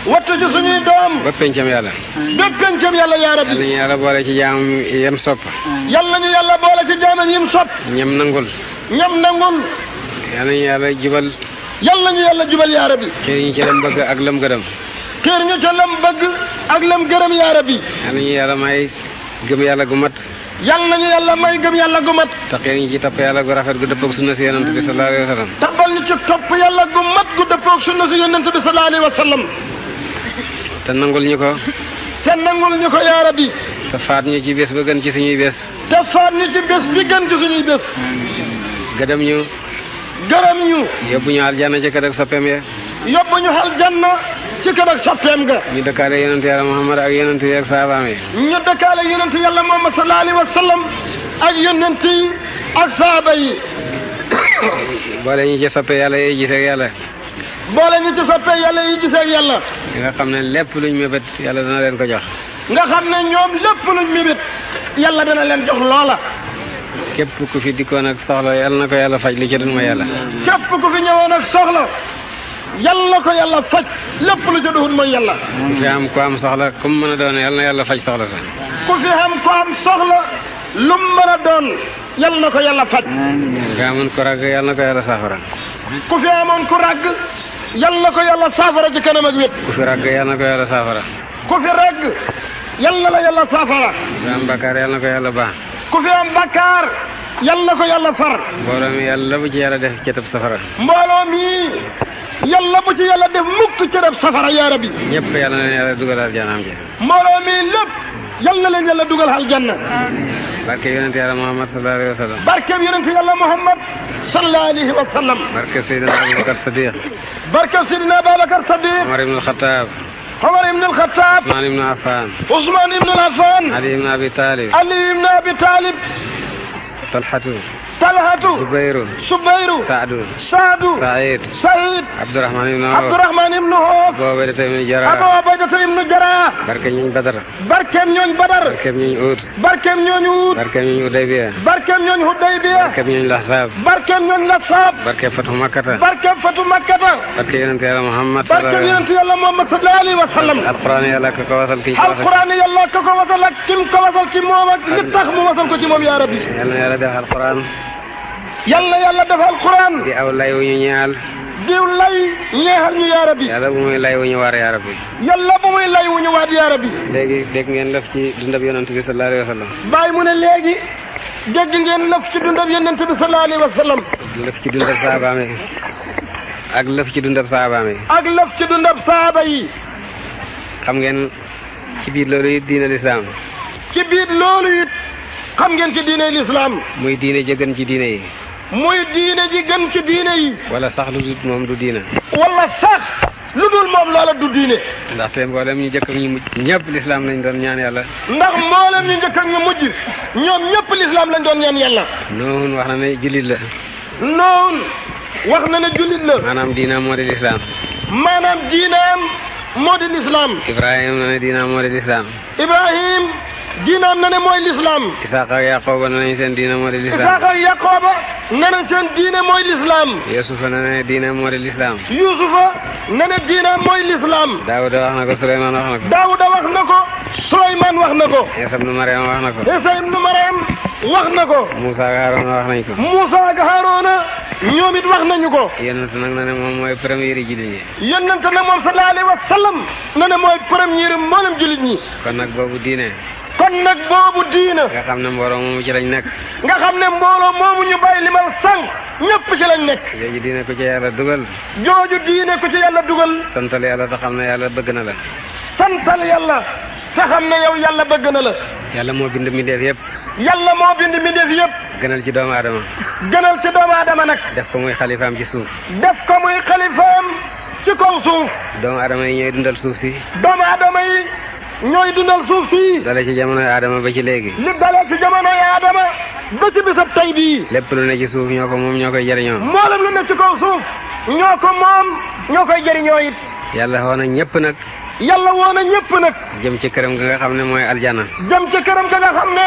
wattu ci suñuy doom. ba pencam yàlla. ba pencam yàlla yaa rabbi. yal nañu yàlla boole ci jaam yem sopp. yal nañu yàlla boole ci jaamam yim sopp. ñam nangul. ñam nangul. yal nañu yàlla jubal. yal nañu yàlla jubal yaa rabbi. xiir ñu ci lam bëgg ak lam gëdëm. xiir ñu ci lam bëgg ak lam gërëm yaa rabbi. yal nañu yàlla may gëm yàlla gu mat. yal nañu yàlla may gëm yàlla gu mat. taxee ñu ci topp yàlla gu rafet gu dëppoog sunna si yonent bi sallallahu alayhi wa sallam. taxal ñu ci topp yàlla gu mat gu dëppoog sunna si yonent bi sallallahu alayhi wa sallam. te nangul ñu ko. te nangul ñu ko yaa rabbi. te faat ñu ci bés ba gën ci suñuy bés. te faat ñu ci bés bi gën ci suñuy bés. gëdëm ñu. gërëm ñu. yóbbu ñu aljanna ci kër ak soppeem ya. yóbbu ñu aljanna ci kër ak soppeem ga. ñu dëkkaale yonent yàlla Muhammad ak yonent yi ak saabaam yi. ñu dëkkaale yonent yàlla Muhammad sallallahu alayhi wa sallam ak yonent yi ak saaba yi. boole ñu ci soppe yàlla yi gisee ak yàlla. boole ñu ci soppe yàlla yi gisee ak yàlla. nga xam ne lépp luñ mébét yàlla dana leen ko jox. nga xam ne ñoom lépp luñ mébét yàlla dana leen jox loola. képp ku fi dikkoon ak soxla yàlla na ko yàlla faj li ci dun ma yàlla. képp ku fi ñëwoon ak soxla yàlla ko yàlla faj lépp lu ci duhut mooy yàlla. ku fi am ku am soxla ku mu mën a doon yàlla na yàlla faj soxla sax. ku fi am ku am soxla lu mu mën a doon yàlla na ko yàlla faj. nga amoon ku ràgg yàlla na ko yàlla saafara. ku fi amoon ku ràgg yàlla na ko yàlla saafara ci kanam ak wét. ku fi ràgg yàlla na ko yàlla saafara. ku fi ràgg yàlla la yàlla saafara. ku fi am bakkaar yàlla na ko yàlla baax. ku fi am bakkaar yàlla na ko yàlla far. mbooloo mi yàlla bu ci yàlla def ci tëb safara. mbooloo mi yàlla bu ci yàlla def mukk ci def safara yaa rabbi. ñëpp yàlla na leen yàlla dugal aljanaam ji. mbooloo mi lépp yàlla na leen yàlla dugal aljanna. barke yonent yàlla Muhammad sallallahu alayhi wa sallam. barke yonent yàlla Muhammad sallallahu alayhi wa sallam. barke Seydina Abubakar Sadiq. barke Seydina Abubakar Sadiq. Omar ibn al-Khattab. Omar ibn al-Khattab. Usman ibn Affan. Usman ibn Affan. Ali ibn Abi Talib. Ali ibn Abi Talib. Talhatu. Talhatu. Zubayru. Zubayru. Saadu. Saadu. Saïd. Saïd. Abdurrahman ibn Awf. Abdurrahman ibn Awf. Abu Ubayda ibn Jarrah. Abu Ubayda ibn Jarrah. barke ñooñ Badar. barkeem ñooñ Badar. barkeem ñooñ Uhud. barkeem ñooñ Uhud. barkeem ñooñ Hudaybiya. barkeem ñooñ Hudaybiya. barkeem ñooñ Lahzab. barkeem ñooñ Lahzab. barke Fatu Makkata. barkeem Fatu Makkata. barke yonent yàlla Muhammad. barkeem yonent yàlla Muhammad sallallahu alayhi wa sallam. alquran yàlla ko wasal ki alquran yàlla ko wasal ak kim ko wasal ci moom ak li tax mu wasal ko ci moom yaa rabbi. yàlla na yàlla def alquran. yàlla yàlla def alquran. di aw lay wu ñu ñaal. diw lay ñeexal ñu yaa rabbi. yàlla bu muy lay wu ñu waar yaa rabbi. yàlla bu muy lay wu ñu waat yaa rabbi. léegi dégg ngeen lëf ci dundab yonent bi sallallahu alayhi wa sallam. bàyyi mu ne léegi dégg ngeen lëf ci dundab yonent bi sallallahu alayhi wa sallam. lëf ci dundab saabaam yi ak lëf ci dundab saabaam yi. ak lëf ci dundab saaba yi. xam ngeen ci biir loolu it diine lislaam. ci biir loolu it xam ngeen ci diine lislaam. muy diine ji gën ci diine yi. muy diine ji gën ci diine yi. wala sax lu dul moom du diine. wala sax lu dul moom loola du diine. ndaxte mboolem ñu jëkk ak ñu mujj ñëpp lislaam lañ doon ñaan yàlla. ndax mboolem ñu njëkk ak ñu mujj ñoom ñëpp lislaam lañ doon ñaan yàlla. Nuhun wax na ne jullit la. noonu wax na ne jullit la. maanaam diinaam moo di lislaam. maanaam diinaam moo di lislaam. Ibrahima na ne diinaam moo di lislaam. Ibrahim diinaam na ne mooy lislaam. Isaaqa ak Yaqooba na nañ seen diina moo di lislaam. Isaaqa ak Yaqooba na ne seen diine mooy lislaam. Yusufa na ne diinaam moo di lislaam. Yusufa na ne diinaam mooy lislaam. Daawuda wax na ko Suleymaan wax na ko. Daawuda wax na ko. Suleymaan wax na ko. Iisa ibnu Maryam wax na ko. Iisa ibnu Maryam wax na ko. Muusa ak Haaruna wax nañ ko. Muusa ak Haaruna ñoom it wax nañu ko. Yonent nag na ne moom mooy premier jullit ñi. Yonent na moom sallallahu alayhi wa sallam na ne mooy premier mboolem jullit ñi. kon nag boobu diine. kon nag boobu diina. nga xam ne mbooloo moomu ci lañ nekk. nga xam ne mbooloo moomu ñu bàyyi limal sànq ñëpp ci lañ nekk. jooju diine ko ci yàlla dugal. jooju diine ko ci yàlla dugal. santal yàlla te xam ne yàlla bëgg na la. santal yàlla te xam ne yow yàlla bëgg na la. yàlla moo bind mbindeef yëpp. yàlla moo bind mbindeef yëpp. gënal ci doomu aadama. gënal ci doomu aadama nag. def ko muy xalifaam ci suuf. def ko muy xalifaam ci kaw suuf. doomu aadama yi ñooy dundal suuf si. doomu aadama yi ñooy dundal suuf si. dale ci jamonoy aadama ba ci léegi. li dalee ci jamonoy aadama ba ci bisab tey bii. lépp lu ne ci suuf ñoo ko moom ñoo koy jëriñoo. mboolem lu ne ci kaw suuf ñoo ko moom ñoo koy jëriñoo it. yàlla xoo na ñëpp nag. yàlla woo na ñëpp nag. jëm ci këram ga nga xam ne mooy aljanna. jëm ci këram ga nga xam ne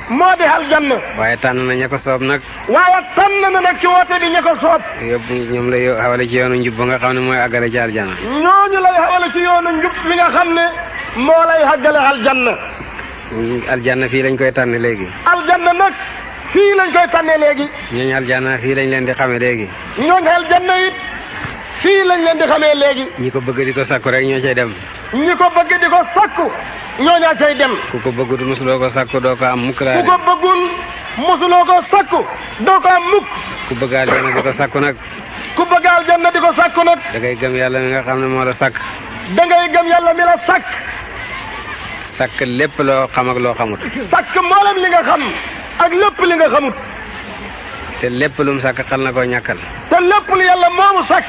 moo di aljanna. waaye tànn na ña ko soob nag. waaye tànn na nag ci woote bi ña ko soob. yóbbu ñoom la xawale ci yoonu njub ba nga xam ne mooy àggale ci aljanna. ñooñu lay xawale ci yoonu njub bi nga xam ne moo lay àggale aljanna. aljanna fii lañ koy tànn léegi. aljanna nag fii lañ koy tànnee léegi. ñooñu aljanna fii lañ leen di xame léegi. ñooñu aljanna it fii lañ leen di xamee léegi. ñi ko bëgg di ko sakku rek ñoo cay dem. ñi ko bëgg di ko sakku ñooñaa cay dem. ku ko bëggut mosuloo ko sakku doo ko am mukk laa ku ko bëggul mosuloo ko sakku doo ko am mukk. ku bëgg aljanna di ko sakku nag. ku bëgg aljanna di ko sakku nag. da ngay gëm yàlla mi nga xam ne moo la sakk. da ngay gëm yàlla mi la sakk. sakk lépp loo xam ak loo xamut. sakk mboolem li nga xam ak lépp li nga xamut. te lépp lu mu sakk xal na koo ñàkkal. te lépp lu yàlla moomu sakk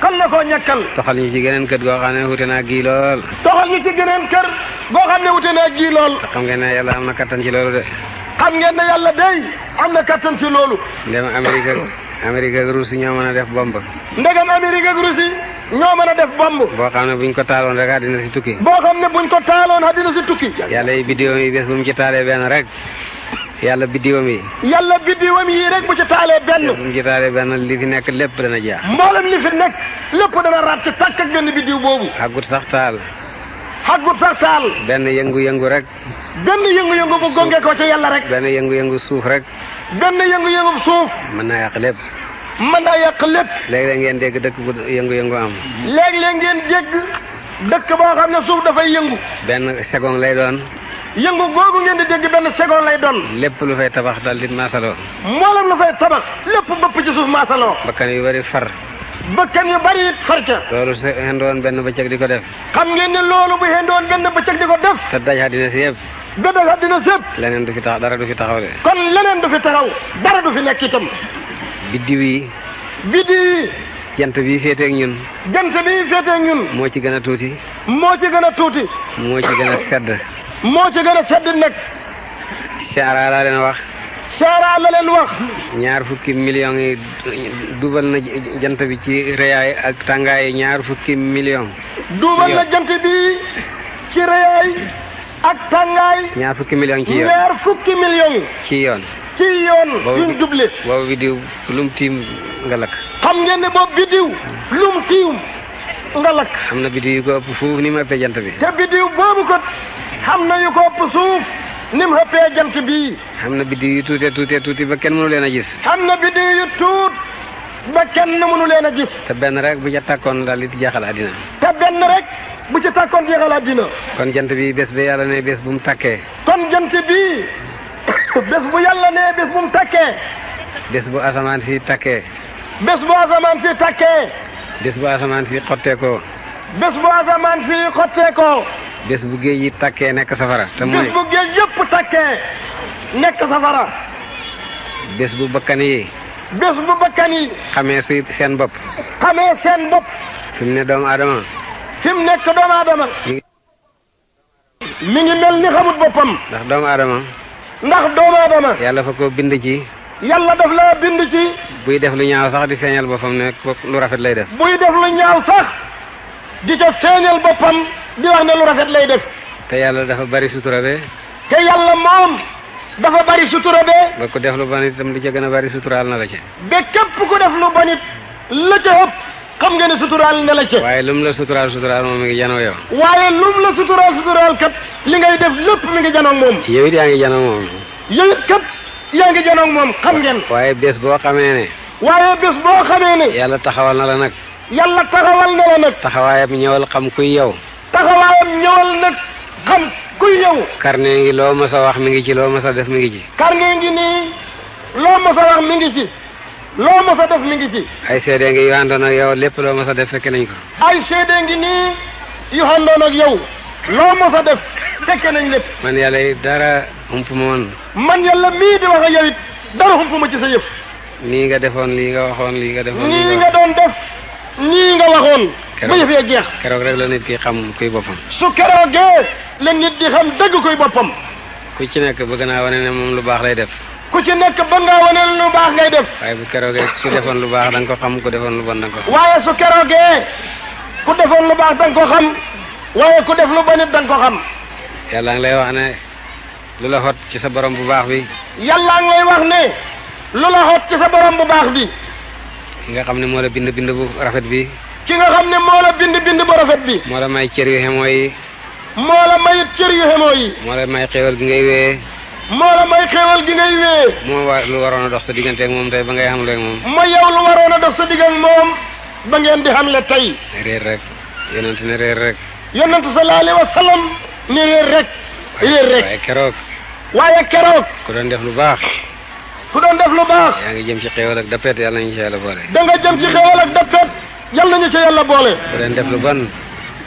xal na koo ñàkkal. toxal ñu ci geneen kër goo xam ne wute naa gii lool. toxal ñu ci geneen kër goo xam ne wute naa gii lool. te xam ngeen ne yàlla am na kattan ci loolu de. xam ngeen ne yàlla day am na kattan ci loolu. ndem Amérique ak Russie ñoo mën a def bomb. ndegam Amérique ak Russie ñoo mën a def bomb. boo xam ne buñ ko taaloon rek àddina si tukki. boo xam ne buñ ko taaloon àddina si tukki. yàlla yi biddiwam yi bés bu mu ci taalee benn rek. yàlla biddiwam yi. yàlla biddiwam yi rek bu ci taalee benn. bu mu ci taalee benn li fi nekk lépp dana jeex. mboolem li fi nekk lépp dana raat ci tàkk ak benn biddiw boobu. xaggut sax taal. xaggut sax taal. benn yëngu-yëngu rek. benn yëngu-yëngu bu gonge ko ci yàlla rek. benn yëngu-yëngu suuf rek. benn yëngu-yëngu suuf. mën naa yàq lépp. mën naa yàq lépp. léeg-léeg ngeen dégg dëkk bu yëngu-yëngu am. léeg-léeg ngeen dégg dëkk boo xam ne suuf dafay yëngu. benn seconde lay doon. yëngu googu ngeen di dégg benn seconde lay doon. lépp lu fay tabax dal di maasaloo. mboolem lu fay tabax lépp bëpp ci suuf maasaloo. bakkan yu bari far. bakkan yu bari it far ca. loolu su hendoon benn bëccëg di ko def. xam ngeen ne loolu bu hendoon benn bëccëg di ko def. te daj àddina si yëpp. ba daj àddina sépp. leneen du fi tax dara du fi taxaw de. kon leneen du fi taxaw dara du fi nekk itam. biddiw yi. biddiw yi. jant bi féeteeg ñun. jant bi féeteeg ñun. moo ci gën a tuuti. moo ci gën a tuuti. moo ci gën a sedd. moo ci gën a sedd nag. Saara laa leen wax. Saara la leen wax. 20 millions yi duubal na jant bi ci rëyaay ak tàngaay 20 millions. duubal na jant bi ci rëyaay ak tàngaay. 20 millions ci yoon. 20 millions. ci yoon. ci yoon yuñ duble. boobu biddiw lum tiim nga lakk. xam ngeen ne boobu biddiw lum tiim nga lakk. am na biddiw yu ko ëpp fuuf ni ma ëppee jant bi. te biddiw boobu ko xam na yu ko ëpp suuf ni mu ëppee jant bii. xam na biddiw yu tuuti ba kenn mënu leen a gis. xam na biddiw yu tuut ba kenn mënu leen a gis. te benn rek bu ca takkoon daal di jeexal àddina. te benn rek bu ci takkoon jeexal àddina. kon jant bi bés ba yàlla ne bés bu mu takkee. kon jant bii bés bu yàlla ne bés bu mu takkee. bés bu asamaan si takkee. bés bu asamaan si takkee. bés bu asamaan si xotteekoo. bés bu asamaan si xotteekoo. bés bu géej yi takkee nekk safara. te mooy bés bu géej yëpp takkee nekk safara. bés bu bakkan yi. bés bu bakkan yi. xamee si seen bopp. xamee seen bopp. fi mu ne doomu aadama. fi mu nekk doomu aadama. mi ngi mel ni xamut boppam. ndax doomu aadama. ndax doomu aadama. yàlla fa ko bind ci. yàlla daf la bind ci. buy def lu ñaaw sax di feeñal boppam ne lu rafet lay def. buy def lu ñaaw sax di ca feeñal boppam di wax ne lu rafet lay def. te yàlla dafa bari sutura be. te yàlla moom dafa bari sutura be. ba ko def lu bon itam li ca gën a bari suturaal na la ca. ba képp ku def lu bon it la ca ëpp xam nga ne suturaal na la ca. waaye lum la suturaal moom mi ngi janoo yow. waaye lum la suturaal kat li ngay def lépp mi ngi janoog moom. yow it yaa ngi janoo moom. yow it kat yaa ngi janoog moom xam ngeen. waaye bés boo xamee ne. waaye bés boo xamee ne. yàlla taxawal na la nag. yàlla taxawal na la nag. taxawaayam ñëwal xam kuy yow. taxawaayam ñëwal nag xam kuy yow. karne ngi loo mës a wax mi ngi ci loo mës a def mi ngi ci. karne ngi nii loo mës a wax mi ngi ci loo mës a def mi ngi ci. ay seede ngi yu àndoon ak yow lépp loo mës a def fekk nañ ko. ay seede ngi nii yu àndoon ak yow loo mës a def fekk nañ lépp. man yàlla yi dara hump ma woon. man yàlla mii di wax ak yow it dara hump ma ci sa yëf. nii nga defoon lii nga waxoon lii nga defoon. nii nga doon def nii nga waxoon. ba yëf ya jeex. keroog rek la nit ki xam kuy boppam. su keroogee la nit di xam dëgg kuy boppam. ku ci nekk bëgg naa wane ne moom lu baax lay def. ku ci nekk bëgg ngaa wane lu baax ngay def. waaye bu keroogee ku defoon lu baax da nga ko xam ku defoon lu bon da nga ko xam. waaye su keroogee ku defoon lu baax da nga ko xam waaye ku def lu bon it da nga ko xam. yàlla ngi lay wax ne lu la xot ci sa borom bu baax bi. yàlla ngi lay wax ne lu la xot ci sa borom bu baax bi. ki nga xam ne moo la bind bu rafet bi. ki nga xam ne moo la bind bu rafet bi. moo la may cër yu xemoo yi. moo la may cër yu xemoo yi. moo la may xéewal gi ngay wee. moo la may xéewal gi ngay wee. moo lu waroon a dox sa diggante ak moom tey ba ngay xam leeg moom. mooy yow lu waroon a dox sa digg ak moom ba ngeen di xam le tey. réer rek yonent ne réer rek. yonent sallallahu alayhi wa sallam ni réer rek waaye keroog waaye keroog ku doon def lu baax ku doon def lu baax yaa ngi jëm ci xéewal ak dappet yàlla nañu ci yàlla boole da nga jëm ci xéewal ak dappet yàlla nañu ci yàlla boole ku doon def lu bon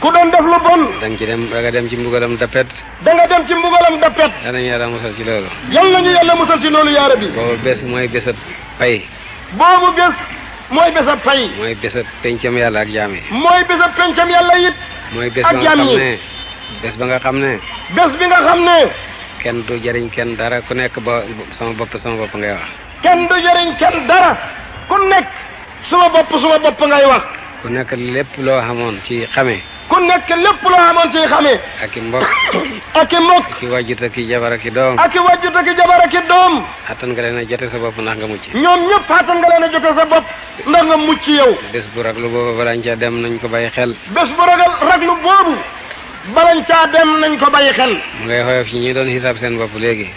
ku doon def lu bon da nga dem ci mbugalam dappet da nga dem ci mbugalam dappet yàlla nañu yàlla musal ci loolu yàlla nañu yàlla musal ci loolu yaa rabbi boobu bés mooy bésab pay boobu bés mooy bésab pay mooy bésab pencam yàlla ak jaam yi mooy bésab pencam yàlla it mooy bés ak ba nga jaam xam ñi. ne bés ba nga xam ne bés bi nga xam ne kenn du jariñ kenn dara ku nekk ba sama bopp ngay wax kenn du jëriñ kenn dara ku nekk suma bopp ngay wax ku nekk lépp loo xamoon ci xame ku nekk lépp loo xamoon ci xamee ak i mbokk ak i mbokk ki wàjjut ak ki jabar ak i doom ak i wàjjut ak i jabar ak i doom attan nga leen a jote sa bopp ndax nga mucc ñoom ñëpp xaatan nga leen a jote sa bopp ndax nga mucc yow bés bu raglu boobu balaañ ca dem nañ ko bàyyi xel bés bu raglu boobu balañ caa dem nañ ko bàyyi xel mu ngay xoyof ci ñi doon xisaab seen bopp léegi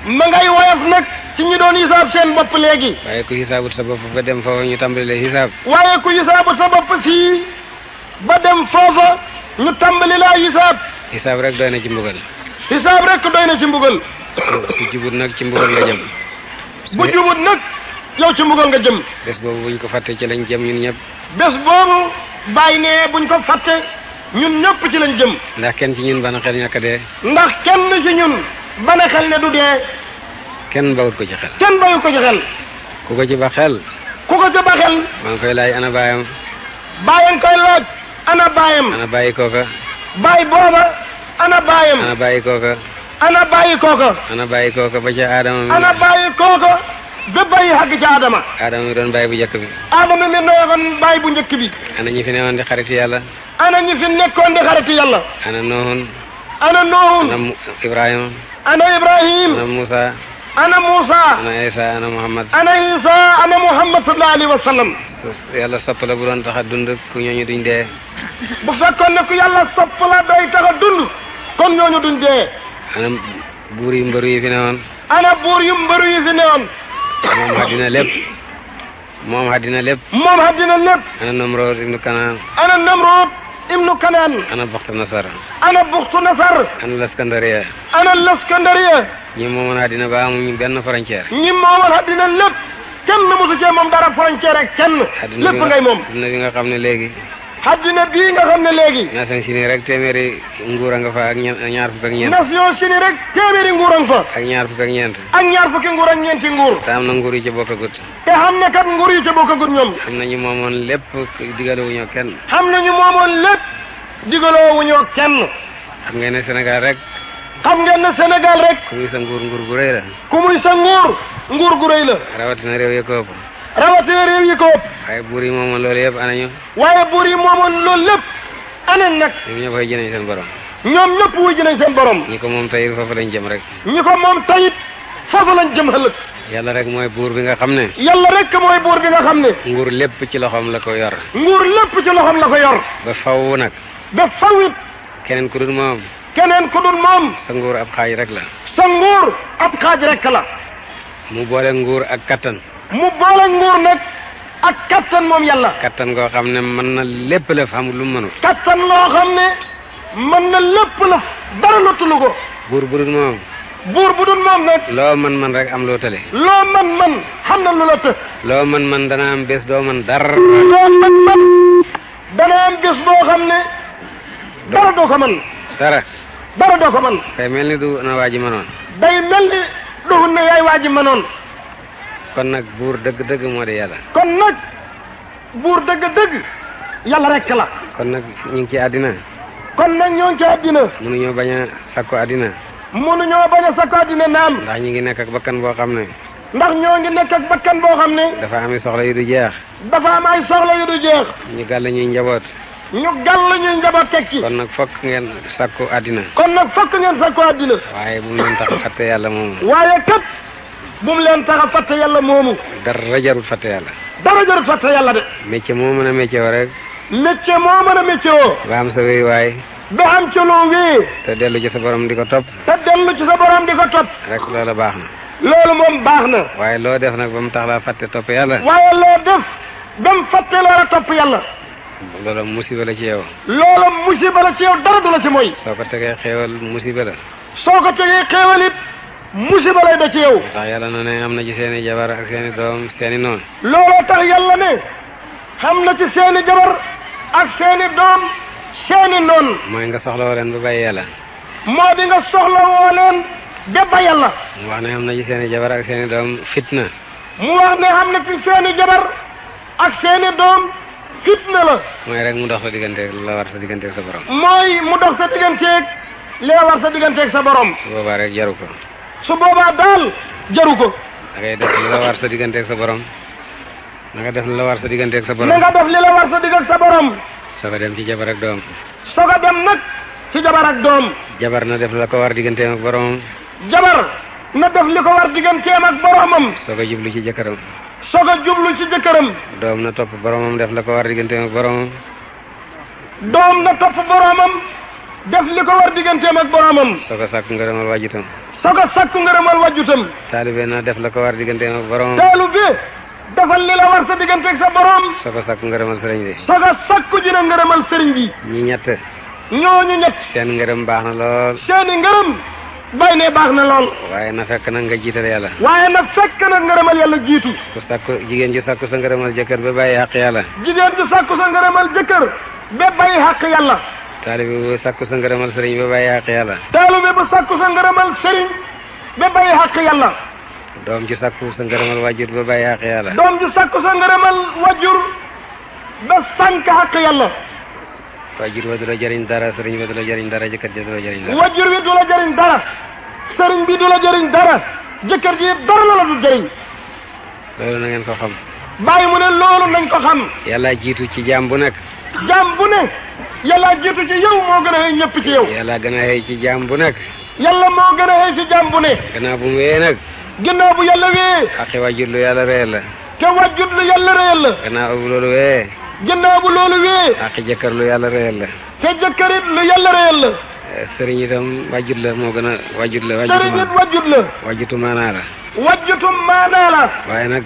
ma ngay woyof nag ci ñi doon hisaab seen bopp léegi waaye ku xisaabut sa bopp ba dem foofu ñu tàmbali xisaab waaye ku hisaabu sa bopp fii ba dem foofa ñu tàmbali laa hisaab xisaab rek doy na ci mbugal hisaab rek doy na ci mbugal su jubut nag ci mbugal nga jëm bu jubut nag yow ci mbugal nga jëm bés boobu buñ ko fàtte ci lañ jëm ñun ñëpp bés boobu bàyyi ne buñ ko fàtte ñun ñëpp ci lañ jëm ndax kenn ci ñun bana xel ñàkk dee ndax kenn ci ñun bana xel ne du dee kenn bawut ko ci xel kenn bayu ko ci xel ku ko ci ba xel ku ko ca ba xel maa ngi koy laaj ana baayam bàyyen koy laaj ana baayam ana bàyyi kooka baay booba ana baayam ana bàyyi kooka ana bàyyi kooka ana bàyyi kooka ba ca aadama mi ana bàyyi kooka ba bàyyi xàgg ci Adama aadama mi doon bàyyi bu njëkk bi Adama mi doon bàyyi bu njëkk bi ana ñi fi newoon di xariti yàlla ana ñi fi nekkoon di xariti yàlla ana noohun ana Nuhun ana ibrahima ana Ibrahim ana musa ana Musa ana isa ana muhammad ana Isa ana Muhammad sallallahu alayhi wa sallam yàlla sopp la bu doon tax a dund ku ñooñu duñ dee bu fekkoon ne ku yàlla sopp la day tax a dund kon ñooñu duñ dee ana buur yi mbëru yi fi newoon ana buur yu mbëru yi fi newoon moom àddina lépp moom àddina lépp moom àddina lépp ana Namrood ibnu Kanaan ana Namrud ibnu Kanaan ana Buxtu Nasar ana Buxtu Nasar ana Laskandariya ana Laskandariya ñi moomoon àddina ba amuñu benn frontière ñi moomoon àddina lépp kenn mosu cee moom dara frontière ak kenn lépp ngay moom àddina bi nga xam ne léegi àddina bii nga xam ne léegi Nations Unies rek téeméeri nguur a nga fa ak ñaar fukk ak ñeent Nations Unies rek téeméeri nguuram fa ak ñaar fukk ak ñeent ak ñaar fukki nguur ak ñeenti nguur te am na nguur yi ci bokkagut te xam ne kat nguur yi ca bokkagut ñoom xam na ñu moomoon lépp digalewuñoo kenn xam nañu moomoon lépp digaloo wuñoo kenn xam ngeen ne Sénégal rek xam ngeen ne Sénégal rek ku muy sa nguur gu rëy la ku muy sa nguur gu rëy la rawatina réew yi ko ëpp rawatina réew yi ko ëpp waaye buur yi moomoon loolu yëpp anañu waaye buur yi moomoon loolu lépp anañ nag ñoom ñëpp ay jënañ seen borom ñoom ñëpp wuy ji nañ seen borom ñi ko moom tey foofu lañ jëm rek ñi ko moom tayit foofu lañ jëm ëllëg yàlla rek mooy buur bi nga xam ne yàlla rek mooy buur bi nga xam ne nguur lépp ci loxoom la ko yor nguur lépp ci loxoom la ko yor ba faw nag ba fawit keneen ku dul moom keneen ku dul moom sa nguur ab xaaj rek la sa nguur ab xaaj rek la mu boole nguur ak kattan mu boole nguur nag ak kattan moom yàlla kattan goo xam ne mën na lépp la xamul lu mu mënul kattan loo xam ne mën na lépp la dara lottulu ko buur bu dul moom buur bu dul moom nag loo man rek am loo tële loo man xam na lu la të loo man dana am bés doo man dara loo man dana am bés boo xam ne dara doo ko man dara doo ko man kay mel ni du na waa ji mënoon day mel ni duhun ne yaay waa ji mënoon kon nag buur dëgg-dëgg moo di yàlla kon nag buur dëgg-dëgg yàlla rek la kon nag ñu ngi ci àddina kon nag ñoo ngi ci àddina mënuñoo bañ a sakko àddina mënuñoo bañ a sakko àddina naam ndax ñu ngi nekk ak bakkan boo xam ne ndax ñoo ngi nekk ak bakkan boo xam ne dafa ami soxla yu du jeex dafa am ay soxla yu du jeex ñu gàll ñuy njaboot ñu gàll ñuy njaboot teg ci kon nag fokk ngeen sakku àddina kon nag fokk ngeen sakko àddina waaye bu mu leen tax a fàtte yàlla moomu waaye kat bu mu leen tax a fàtte yàlla moomu dara jarul fàtte yàlla dara jarul fàtte yàlla de métier moo mën a métier woo rek métier moo mën a métier woo ba am sa wéy waay ba am ci loo wii te dellu ci sa borom di ko topp te dellu ci sa borom di ko topp rek loola baax na loolu moom baax na waaye loo def nag ba mu tax laa fàtte topp yàlla waaye loo def ba mu fàtte loola topp yàlla loola musiba la ci yow. loola musiba la ci yow dara du la ci mooy. soo ko tegee xéewal musiba la. soo ko tegee xéewal it musiba lay da ci yow. tax yàlla na ne am na ci seeni jabar ak seeni doom seeni noon. looloo tax yàlla ne xam na ci seeni jabar ak seeni doom seeni noon. mooy nga soxla woo leen ba bàyyi yàlla. moo di nga soxla woo leen ba ba yàlla. mu wax ne am na ci seeni jabar ak seeni doom fitna. mu wax ne xam na ci seeni jabar ak seeni doom fitna la. mooy rek mu dox sa digganteeg la war sa digganteeg sa borom. mooy mu dox sa digganteeg li la war sa digganteeg sa borom. su boobaa rek jaru ko. su boobaa daal jaru ko. da ngay def li la war sa digganteeg sa borom. na nga def li la war sa digganteeg sa borom. na nga def li la war sa digganteeg sa borom. soo ko dem ci jabar ak doom. soo ko dem nag ci jabar ak doom. jabar na def la ko war digganteem ak boromam. jabar na def li ko war digganteem ak boromam. soo ko jublu ci jëkkëram. soo ko jublu ci jëkkëram. doom na topp boromam def la ko war digganteem ak boromam. doom na topp boromam def li ko war digganteem ak boromam. soo ko sàkku ngërëmal wàjjutam. soo ko sàkku ngërëmal wàjjutam. taalibe na def la ko war digganteem ak boromam. taalu bi defal li la war sa digganteeg sa borom. soo ko sàkku ngërëmal sëriñ bi. soo ko sàkku ji na ngërëmal sëriñ bi. ñi ñett. ñooñu ñett. seen ngërëm baax na lool. seeni ngërëm bay ne baax na lool. waaye na fekk nag nga jiital yàlla. waaye nag fekk nag ngërëmal yàlla jiitu. ku sàkku jigéen ju sàkku sa ngërëmal jëkkër ba bàyyi xaq yàlla. jigéen ju sàkku sa ngërëmal jëkkër ba bàyyi xaq yàlla. taalibe bu sàkku sa ngërëmal sëriñ ba bàyyi xaq yàlla. taalibe bu sàkku sa ngërëmal sëriñ ba bàyyi xaq yàlla. doom ju sàkku sa ngërëmal wàjjur ba bàyyi xaq yàlla. doom ju sàkku sa ngërëmal wàjjur ba sànk xaq yàlla. wàjjur ba du la jëriñ dara sëriñ ba du la jëriñ dara jëkkër ja du la jëriñ dara. wàjjur bi du la jëriñ dara sëriñ bi du la jëriñ dara jëkkër ji dara la du jëriñ. loolu na ngeen ko xam. bàyyi mu ne loolu nañ ko xam. yàlla jiitu ci jaam bu nekk. jaam bu ne yàlla jiitu ci yow moo gën a xëy ñëpp ci yow. yàlla gën a xëy ci jaam bu nekk. yàlla moo gën a xëy ci jaam bu ne. gannaaw bu mu wee nag. ginnaaw bu yàlla wee. xaqi wàjjur lu yàlla réyal la. te wàjjut lu yàlla réyal la. gannaaw bu loolu wee. ginnaaw bu loolu wee. xaqi jëkkër lu yàlla réyal la. te jëkkërit lu yàlla réyal la. sëriñ itam wàjjut la moo gën a wàjjut la. sëriñ it wàjjut la. wàjjutu maanaa la. wàjjutum maanaa la. waaye nag.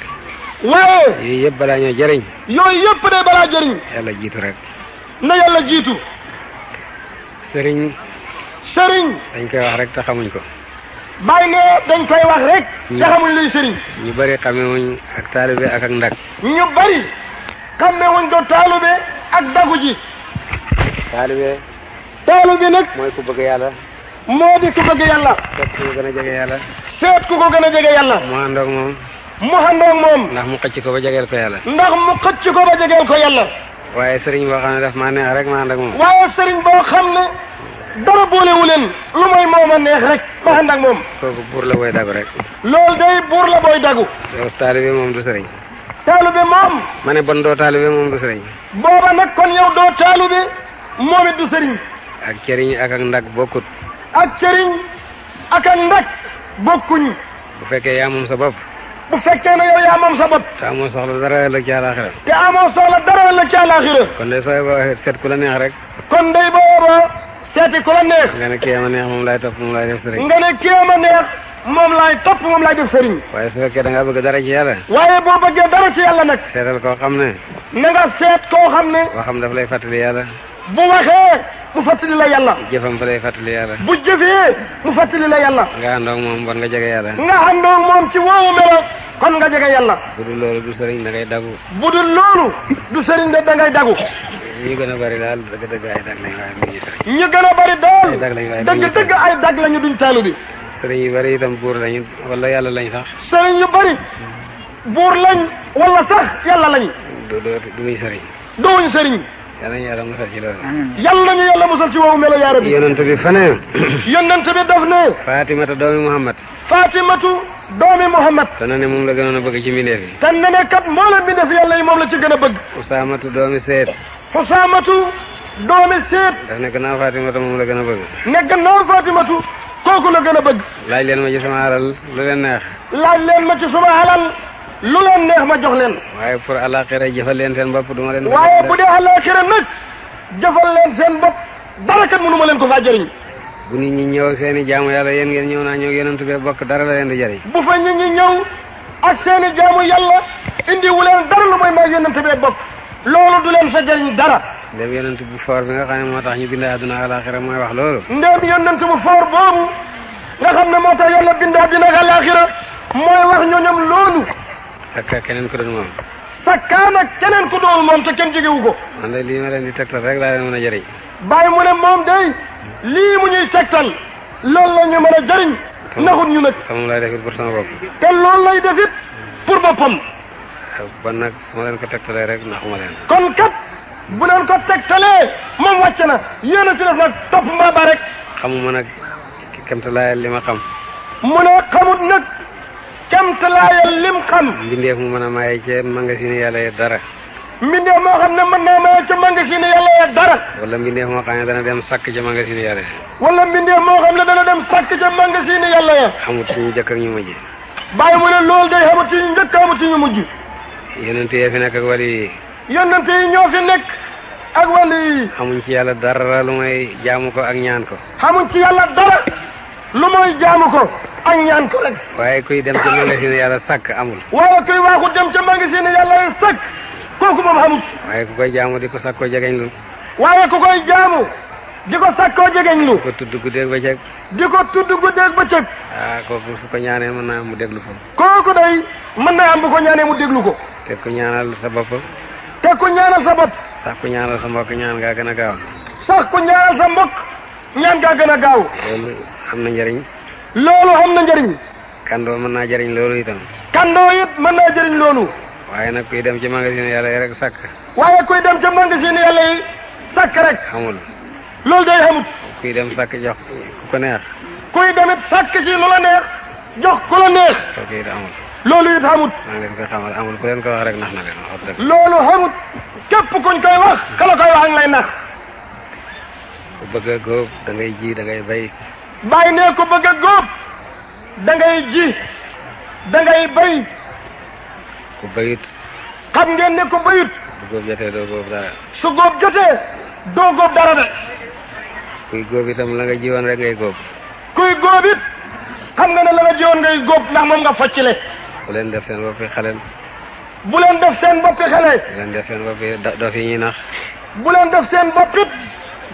waaye. yii yëpp balaa ñoo jëriñ. yooyu yëpp de balaa jëriñ. yàlla jiitu rek. na yàlla jiitu. sëriñ. sëriñ. dañ koy wax rek te xamuñ ko. bàyyi ne dañ koy wax rek. te xamuñ luy sëriñ. ñu bari xamewuñ ak taalibe ak ndag. ñu bari xamewuñ ko taalibe ak dagu ji. taalibe. taalibe nag. mooy ku bëgg yàlla. moo di ku bëgg yàlla. seet ku ko gën a jege yàlla. seet ku ko gën a jege yàlla. mu àndoog moom. mu àndoog moom. ndax mu xëcc ko ba jegeel ko yàlla. ndax mu xëcc ko ba jegeel ko yàlla. waaye sëriñ boo xam ne daf maa neex rek ma ànd ak moom. waaye sëriñ boo xam ne dara boolewu leen lu mooy moom a neex rek ma ànd ak moom. kooku buur la booy dagu rek. loolu day buur la booy dagu. yow taalibe moom du sëriñ. taalibe moom. ma ne bon doo taalibe moom du sëriñ. booba nag kon yow doo taalibe moom it du sëriñ. ak cëriñ ak ndag bokkut. ak cëriñ ak ndag bokkuñ. bu fekkee yaa moom sa bopp. bu fekkee ne yow yaa moom sa bopp. te amoo soxla dara ëllëg ci àllaaxira. te amoo soxla dara la ci àllaaxira. kon de sooy boo seet ku la neex rek. kon day booba seeti ku la neex. nga ne kii ma neex moom laay topp moom laay def sëriñ. nga ne kii ma neex moom laay topp moom laay def sëriñ. waaye su fekkee da ngaa bëgg dara ci yàlla. waaye boo bëggee dara ci yàlla nag. seetal koo xam ne. na nga seet koo xam ne. waxam daf lay fàttali yàlla. bu waxee mu fàttali la yàlla. jëfam fa lay fàttali yàlla. bu jëfee mu fàttali la yàlla. nga àndoog moom bon nga jege yàlla. nga àndoog moom ci woowu melo kon nga jege yàlla. bu dul loolu du sëriñ da ngay dagu. bu dul loolu du sëriñ de da ngay dagu. ñu gën a bari daal dëgg-dëgg ay dag lañ waaye mu ngi sëriñ. ñu gën a bari daal ay dag lañ waaye dëgg-dëgg ay dag lañu duñ taalu bi. sëriñ yu bari itam buur lañu wala yàlla lañ sax. sëriñ yu bari buur lañ wala sax yàlla lañ. duñu sëriñ. duñ sëriñ. yàlla ñu yàlla musal ci loolu. yàlla nañu yàlla musal ci woowu melo yaa rabbi. yonent bi fa ne. yonent bi daf ne. Fatimata doomi Muhammad. Fatimatu doomi Muhammad. te na ne moom la gënoon a bëgg ci mbindeef yi. te ne ne kat mboolem mbindeef yàlla yi moom la ci gën a bëgg. Usaamatu doomi Seet. Usaamatu doomi Seet. daf ne gannaaw Fatimata moom la gën a bëgg. ne gannaaw Fatimatu kooku la gën a bëgg. laaj leen ma ci sama alal lu leen neex. laaj leen ma ci suma alal lu leen neex ma jox leen. waaye pour àllaaxira jëfal leen seen bopp duma leen. waaye bu dee àllaaxira nag jëfal leen seen bopp dara kat mënu ma leen ko faa jëriñ. bu nit ñi ñëw ak seen i jaamu yàlla yéen ngeen ñëw naa ñëw yonent bi bokk dara la leen di jëriñ. bu fa nit ñi ñëw ak seen i jaamu yàlla indi wu leen dara lu mooy maa yonent bee bokk loolu du leen fa jëriñ dara. ndem yonent bu foor bi nga xam ne moo tax ñu bind àdduna ak alaaxira mooy wax loolu. ndem yonent bu foor boobu nga xam ne moo tax yàlla bind àdduna ak alaaxira mooy wax ñooñam loolu. sakka keneen ku doon moom. sakkaa nag keneen ku doon moom te kenn jegewu ko. man de lii ma leen di tegtal rek laa leen mën a jëriñ. bàyyi mu ne moom day lii mu ñuy tegtal loolu la ñu mën a jëriñ naxut ñu nag. te moom laay defit pour sama bopp. te loolu lay defit pour boppam. bon nag su ma leen ko tegtalee rek naxuma leen. kon kat bu leen ko tegtalee moom wàcc na yéen a ci def nag topp mbaa ba rek. xamuma nag kemtalaayal li ma xam. mu ne xamut nag kemtalaayal lim xam. mbindeef mu mën a maye ci magasin yàlla yi dara. mbindeef moo xam ne mën naa maye ca magasin yàlla ya dara. wala mbindeef moo xam ne dana dem sàkk ca magasin yàlla yi. wala mbindeef moo xam ne dana dem sàkk ca magasin yàlla ya. xamut ci ñu jëkk ak ñu mujj. bàyyi mu ne loolu day xamut ci ñu njëkk xamut ci ñu mujj. yonent yi fi nekk ak wali yi. yonent yi ñoo fi nekk ak wali yi. xamuñ ci yàlla dara lu may jaamu ko ak ñaan ko. xamuñ ci yàlla dara lu mooy jaamu ko ak ñaan ko rek. waaye kuy dem ca magasin yàlla sàkk amul. waaye kuy waaxu dem ca magasin yàlla ya sàkk kooku moom xamut. waaye ku koy jaamu di ko sàkkoo jegeñ lu. waaye ku koy jaamu di ko sàkkoo jegeñ lu. ko tudd guddeeg bëccëg. di ko tudd guddeeg bëccëg. kooku su ko ñaanee mën naa mu déglu ko. kooku day mën naa am bu ko ñaanee mu déglu ko. te ku ñaanal sa bopp. te ku ñaanal sa bopp. sax ku ñaanal sa mbokk ñaan ngaa gën a gaaw. sax ku ñaanal sa mbokk ñaan ngaa gën a gaaw. loolu am na njëriñ. loolu xam na njëriñ. kandoo mën naa jëriñ loolu itam. kandoo it mën naa jëriñ loolu. waaye nag kuy dem ci magasin yàlla yi rek sàkk. waaye kuy dem ca magasin yàlla yi sàkk rek. xamul. loolu day xamut. kuy dem sàkk jox ku ko neex. kuy demit sàkk ci lu la neex jox ku la neex. kooku it amul. loolu it xamut. maa ngi leen koy xamal amul ku leen ko wax rek nax na leen wax dëgg. loolu xamut képp kuñ koy wax kala koy wax ak lay nax. ku bëgg a góob da ngay ji da ngay bay. bàyyi ne ko bëgg a góob da ngay ji da ngay bay. ku bayut. xam ngeen ne ko bayut. bu góob jotee doo góob dara. su góob jotee doo góob dara de. kuy góob itam la nga jiwoon rek ngay góob. kuy góob it xam nga ne la nga jiwoon ngay góob ndax moom nga foccile. bu leen def seen boppi xalel. bu leen def seen boppi xale. bu leen def seen boppi dof yi ñuy nax. bu leen def seen boppit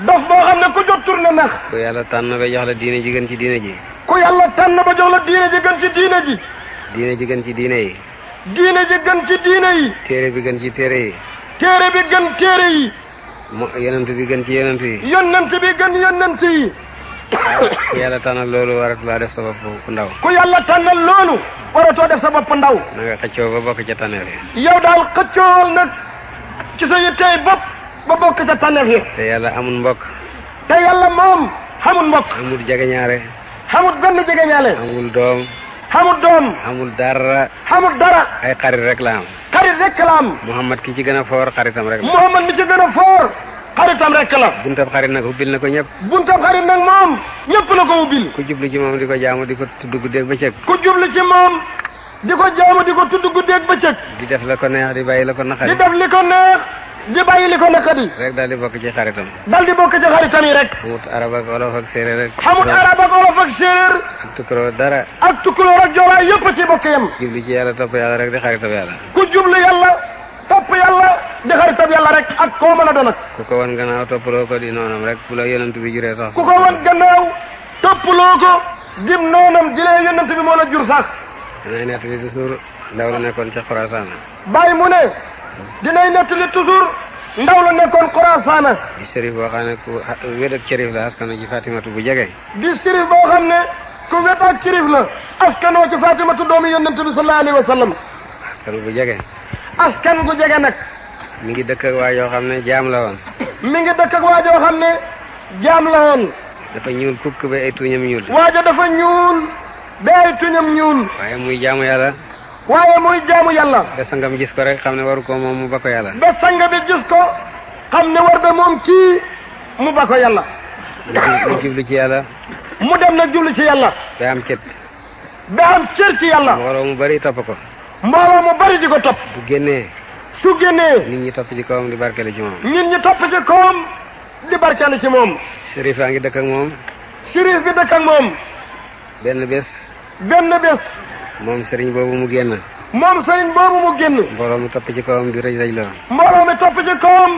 dof boo xam ne ku jot tur na nax. ku yàlla tànn ba jox la diine ji gën ci diine ji. ku yàlla tànn ba jox la diine ji gën ci diine ji. diine ji gën ci diine yi. diine ji gën ci diine yi. téere bi gën ci téere yi. téere bi gën téere yi. yonent bi gën ci yonent yi. yonent bi gën yonent yi. ku yàlla tànnal loolu waratu laa def sa bopp ku ndaw. ku yàlla tànnal loolu waratoo def sa bopp ndaw. na nga xëccoo ba bokk ca tànneef yi. yow daal xëccool nag ci sa yittey bopp ba bokk ca tànneef yi. te yàlla amul mbokk. te yàlla moom xamul mbokk. amul jegeñaare. xamul benn jegeñaale. amul doom. xamul doom. amul dara. xamul dara. ay xarit rek la am. xarit rek la am. Muhammad ki ci gën a foor xaritam rek la. Muhammad mi ci gën a foor xaritam rek la. buntab xarit nag ubbil na ko ñëpp. buntab xarit nag moom ñëpp la ko ubbil. ku jublu ci moom di ko jaamu di ko tudd guddeeg bëccëg. ku jublu ci moom di ko jaamu di ko tudd guddeeg bëccëg. di def la ko neex di bàyyi la ko naqari. di def li ko neex di bàyyi li ko naqari. rek daal di bokk ci xaritam. dal di bokk ci xaritam yi rek. xamut arab ak olof ak séeréer rek. xamut arab ak olof ak séeréer. ak tukkuroo dara. ak tukkuloo ak joolaay yëpp ci bokk yam. jublu ci yàlla topp yàlla rek di xaritam yàlla. ku jublu yàlla topp yàlla di xaritam yàlla rek ak koo mën a doon ak. ku ko wan gannaaw toppaloo ko di noonam rek bu la yonent bi juree sax. ku ko wan gannaaw toppaloo ko dim noonam jëlee yonent bi moo la jur sax. dinay nettali toujours ndaw la nekkoon ca Xorasaan. bàyyi mu ne dinay nettali toujours ndaw la nekkoon Xorasaan. di sërif boo xam ne ku wéd ak cërif la askanu ci Fatimatu bu jege. di sërif boo xam ne ku wet ak cërif la askanoo ci Fatimatu doomi yonent bi sallallahu alayhi wa sallam. askanu bu jege. askan gu jege nag. mi ngi dëkk ak waa yoo xam ne jaam la woon. mi ngi dëkk ak waa joo xam ne jaam la woon. dafa ñuul kukk ba ay tuñam ñuul. waaja dafa ñuul ba ay tuñam ñuul. waaye muy jaamu yàlla. waaye muy jaamu yàlla. ba sangam gis ko rek xam ne waru ko moom mu ba ko yàlla. ba sanga bi gis ko xam ne war da moom kii mu ba ko yàlla. mu jublu ci yàlla. mu dem nag jublu ci yàlla. ba am cet. ba am cër ci yàlla. mbooloo mu bari topp ko. mbooloo mu bari di ko topp. bu génnee. su génnee. nit ñi topp ci kawam di barkeelu ci moom. nit ñi topp ci kawam di barkeelu ci moom. sërif a ngi dëkk ak moom. sërif bi dëkk ak moom. benn bés. benn bés. moom sëriñ boobu mu génn. moom sëriñ boobu mu génn. mbooloo mi topp ci kawam di rëj rëj loo. mbooloo mi topp ci kawam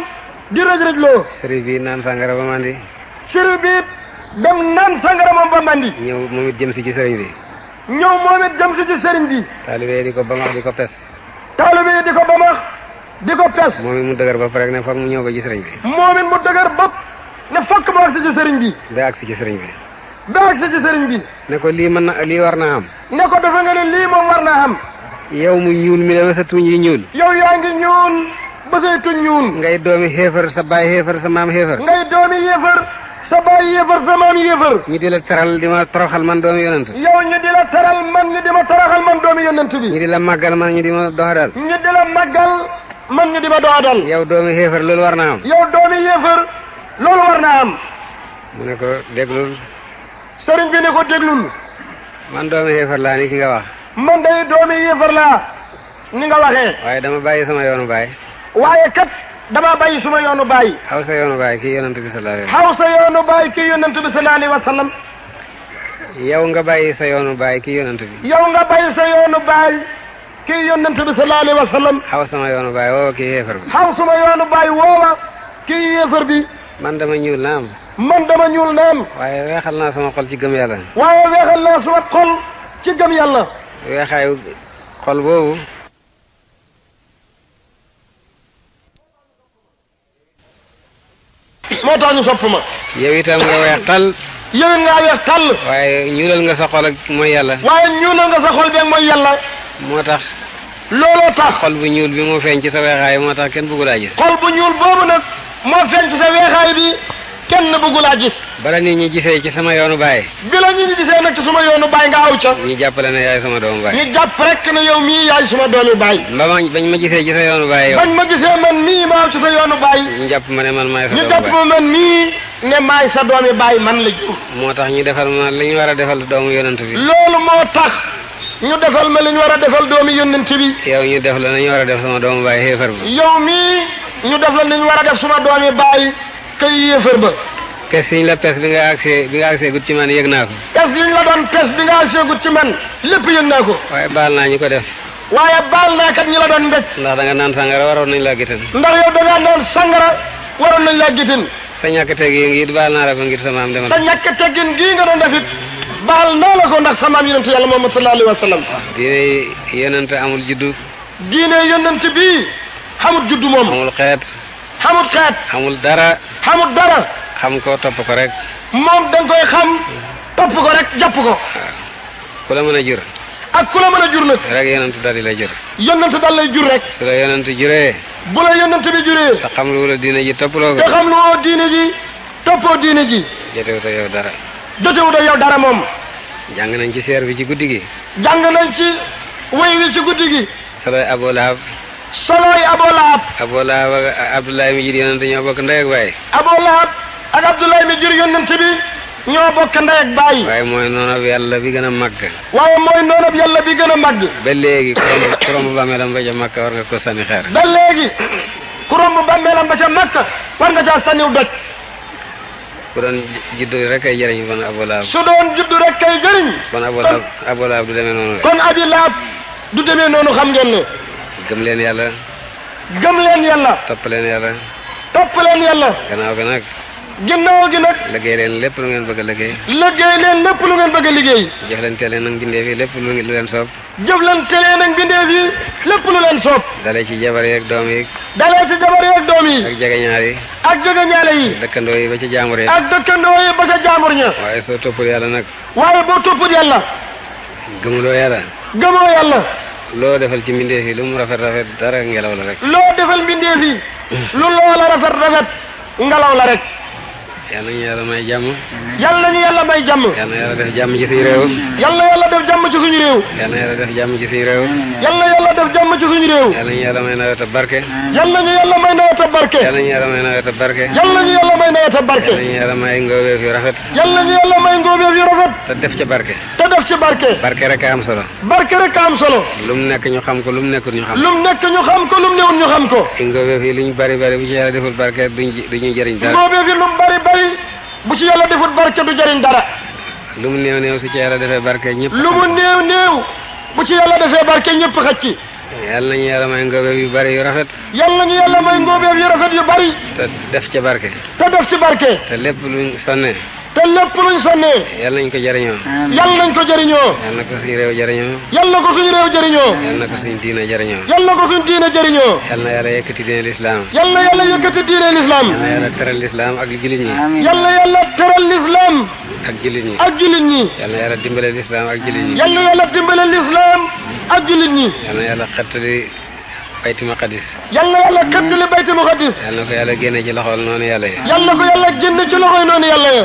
di rëj rëj loo. sëriñ bi naan sàngara ba mandi. sëriñ bi dem naan sàngara moom ba mandi. ñëw moom it jëm si ci sëriñ bi. ñëw moom it jëm si ci sëriñ bi. taalibe di ko bamax di ko pes. taalibe yi di ko bamax di ko pes. moom it mu dëgër bopp rek ne foog mu ñëw ba ci sëriñ bi. moom it mu dëgër bopp ne fokk mu agsi ci sëriñ bi. ba agsi ci sëriñ bi. ba agsi ci sëriñ bi. ne ko lii lii war naa am. ne ko dafa nga ne lii moom war naa am. yow mu ñuul mi la ba sa tuñ yi ñuul. yow yaa ngi ñuul ba say tuñ ñuul. ngay doomi xéefar sa baay xéefar sa maam xéefar. ngay doomi yéefar sa baay yéefar sa maam yéefar. ñu di la teral di ma toroxal man doomi yonent. yow ñu di la teral man ñu di ma toroxal man doomi yonent bi. ñu di la màggal man ñu di ma doxadal. ñu di la màggal man ñu di ma doxadal. yow doomi xéefar loolu war naa am. yow doomi yéefar loolu war naa am. mu ne ko déglul. sëriñ bi ne ko déglul. man doomi xéefar laa ni ki nga wax. man day doomi yéefar laa ni nga waxee. waaye dama bàyyi sama yoonu baay. waaye kat dama bàyyi suma yoonu baay. xaw sa yoonu baay kii yonent bi sallallahu alayhi xaw sa yoonu baay kii yonent bi sallallahu alayhi wa sallam. yow nga bàyyi sa yoonu baay kii yonent bi. yow nga bàyyi sa yoonu baay kii yonent bi sallallahu alayhi wa sallam. xaw sama yoonu baay woowa kii xéefar bi. xaw suma yoonu baay woowa kii yéefar bi. man dama ñuul naam. man dama ñuul naam. waaye weexal naa sama xol ci gëm yàlla. waaye weexal naa suma xol ci gëm yàlla. weexaayu xol boobu. moo tax ñu sopp ma. yow itam nga weex tal. yow it ngaa weex tàll. waaye ñuulal nga sa xol ak mooy yàlla. waaye ñuulal nga sa xol beeg mooy yàlla. moo tax. looloo tax. xol bu ñuul bi moo feeñ ci sa weexaay moo tax kenn bëggu laa gis. xol bu ñuul boobu nag moo feeñ ci sa weexaay bi kenn bëggu laa gis. bala nit ñi gisee ci sama yoonu baay. bi la ñu gisee nag ci suma yoonu baay nga aw ca. ñu jàppale ne yaay sama doomu baay. ñu jàpp rek ne yow mii yaay suma doomi baay. bañ ma gisee ci sa yoonu baay yow. bañ ma gisee man mii ma aw ci sa yoonu baay. ñu jàpp ma ne man maay sa ñu doomu jàpp baay. ma man mii ne maay sa doomi baay man la jur. moo tax ñu defal ma li ñu war a defal doomu yonent bi. loolu moo tax ñu defal ma li ñu war a defal doomi yonent bi. yow ñu def la nañu war a def sama doomu baay xéefar ba. yow mii ñu def la ni ñu war a def suma doomi baay kay yéefar ba. pes yi ñu la pes bi nga agsee gut ci man yëg naa ko. pes yi ñu la doon pes bi nga agsee gut ci man lépp yëg naa ko. waaye baal naa ñu ko def. waaye baal naa kat ñi la doon mbéj. ndax da nga naan sangara waroon nañ laa gitan. ndax yow da ngaa naan sangara waroon nañ laa gitin. sa ñàkk teg yi ngi baal naa la ko ngir sa maam demal. sa ñàkk teggin gii nga doon def it baal naa la ko ndax sa maam yonent yàlla Muhammad sallallahu alayhi wa sallam. diine yonent amul juddu. diine yonent bii xamut juddu moom. amul xeet. xamut xeet. amul dara. xamut dara. xam ko topp ko rek. moom da nga koy xam topp ko rek jàpp ko. ku la mën a jur. ak ku la mën a jur nag. rek yonent daal di lay jur. yonent daal lay jur rek. su la yonent juree. bu la yonent bi juree. te xam lu la diine ji toppaloo te ko. xam lu woo diine ji toppoo diine ji. jotewut ak yow dara. jotewut ak yow dara moom. jàng nañ ci seer bi ci guddi gi. jàng nañ ci wéy wi ci guddi gi. soloy Abu Lahab. soloy Abu Lahab. Abu Lahab ak Abdoulaye mi jur yonent ñoo bokk ndey ak baay. Abu Lahab ak Abdoulaye mi jur yonent bi ñoo bokk ndey ak baay. waaye mooy noonu yàlla bi gën a màgg. waaye mooy noonu yàlla bi gën a màgg. ba léegi ku romb bàmmeelam ba ca Makka war nga ko sànni xeer. ba léegi ku romb bàmmeelam ba ca Makka war nga caa sànniw doj. ku doon juddu rek ay jëriñ kon Abu Lahab. su doon juddu rek kay jëriñ. kon Abu Lahab du demee noonu rek. kon Abi Lahab du demee noonu xam ngeen ne. gëm leen yàlla. gëm leen yàlla. topp leen yàlla. topp leen yàlla. gannaaw gi nag. ginnaaw gi nag. liggéey leen lépp lu ngeen bëgg a liggéey. liggéey leen lépp lu ngeen bëgg a liggéey. jëflante leen nag bindee fi lépp lu leen soob. jëflante leen ak bindee fi lépp lu leen soob. dalee ci jabar yi ak doom yi. dalee ci jabar yi ak doom yi. ak jegeñaar yi. ak jegeñaale yi. dëkkandoo yi ba ci jaamur yi. ak dëkkandoo yi ba ca jaamur ña. waaye soo toppul yàlla nag. waaye boo toppul yàlla. gëmuloo yàlla. gëmoo yàlla. loo defal ci mbindee fi lu mu rafet rafet dara ngelaw la rek. loo defal mbindee fi lu loola rafet rafet ngelaw la rek. yal nañu yàlla may jàmm. yal nañu yàlla may jàmm. yal na yàlla def jàmm ci suñu réew. yal na yàlla def jàmm ci suñu réew. yal na yàlla def jàmm ci suñu réew. yal na yàlla def jàmm ci suñu réew. yal nañu yàlla may nawet a barke. yal nañu yàlla may nawet a barke. yal nañu yàlla may nawet a barke. yal nañu yàlla may nawet a barke. yal nañu yàlla may ngóobeef yu rafet. yal nañu yàlla may ngóobeef yu rafet. te def ci barke. te def ci barke. barke rek a am solo. barke rek a am solo. lu mu nekk ñu xam ko lu mu nekkul ñu xam. lu mu nekk ñu xam ko lu mu newul ñu xam ko. ngóobeef yi lu ñu bari bari bu ci yàlla deful barke duñu jëriñ dara. ngóobeef yi lu mu bari bari bu ci yàlla deful barke du jëriñ dara. lu mu néew néew su ci yàlla defee barke ñëpp. lu mu néew néew bu ci yàlla defee barke ñëpp xëcc ci. yàlla nañu yàlla may ngóobeef yu bari yu rafet. yal nañu yàlla may ngóobeef yu rafet yu bari. te def ca barke. te def ci barke. te lépp luñ sonnee. te lépp luñ sonnee. yàlla nañ ko jariñoo. yal nañ ko jëriñoo. yàlla na ko suñu réew jariñoo. yal na ko suñu réew jëriñoo. yàlla na ko suñu diina jariñoo. yal na ko suñu diine jëriñoo. yàlla na yàlla yëkkati diine lislaam. yal na yàlla yëkkati diine lislaam. yàlla na yàlla teral lislaam ak jullit ñi. yal na yàlla teral lislaam ak jullit ñi. ak jullit ñi. yàlla na yàlla dimbale lislaam ak jullit ñi. yal na yàlla dimbale lislaam ak jullit ñi. yàlla na yàlla xettali bayti maqadis. yal na yàlla xettali bayti muqaddis. yàlla na ko yàlla génne ci loxol noonu yàlla yi. yal na ko yàlla génne ci loxoy noonu yàlla ya.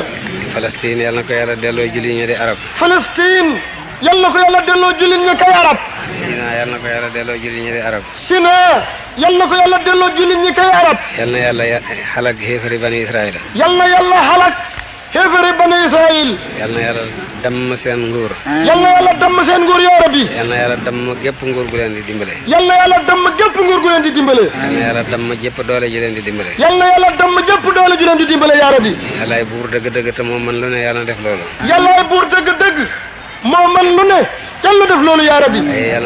Palestine yàlla na ko yàlla delloo jullit ñi di arab. Palestine yal na ko yàlla delloo jullit ñi kay arab. Sina yàlla na ko yàlla delloo jullit ñi di arab. Sina yal na ko yàlla delloo jullit ñi kay arab. yàlla na yàlla xalak xéefari bani Israël. yal na yàlla xalak xéefari bani Israël. yàlla na yàlla damm seen nguur. yal na yàlla damm seen nguur yaa rabbi. yàlla na yàlla damm gépp nguur gu leen di dimbale. yal na yàlla damm gépp nguur gu leen di dimbale. yàlla na yàlla damm jëpp doole ji leen di dimbale. yal na yàlla damm jëpp doole ju leen di dimbale yaa rabbi. yàllaay buur dëgg-dëgg te moo mën lu ne yàlla na def loolu. yàllaay buur dëgg-dëgg moo man lu ne yàlla def loolu yaa rabbi.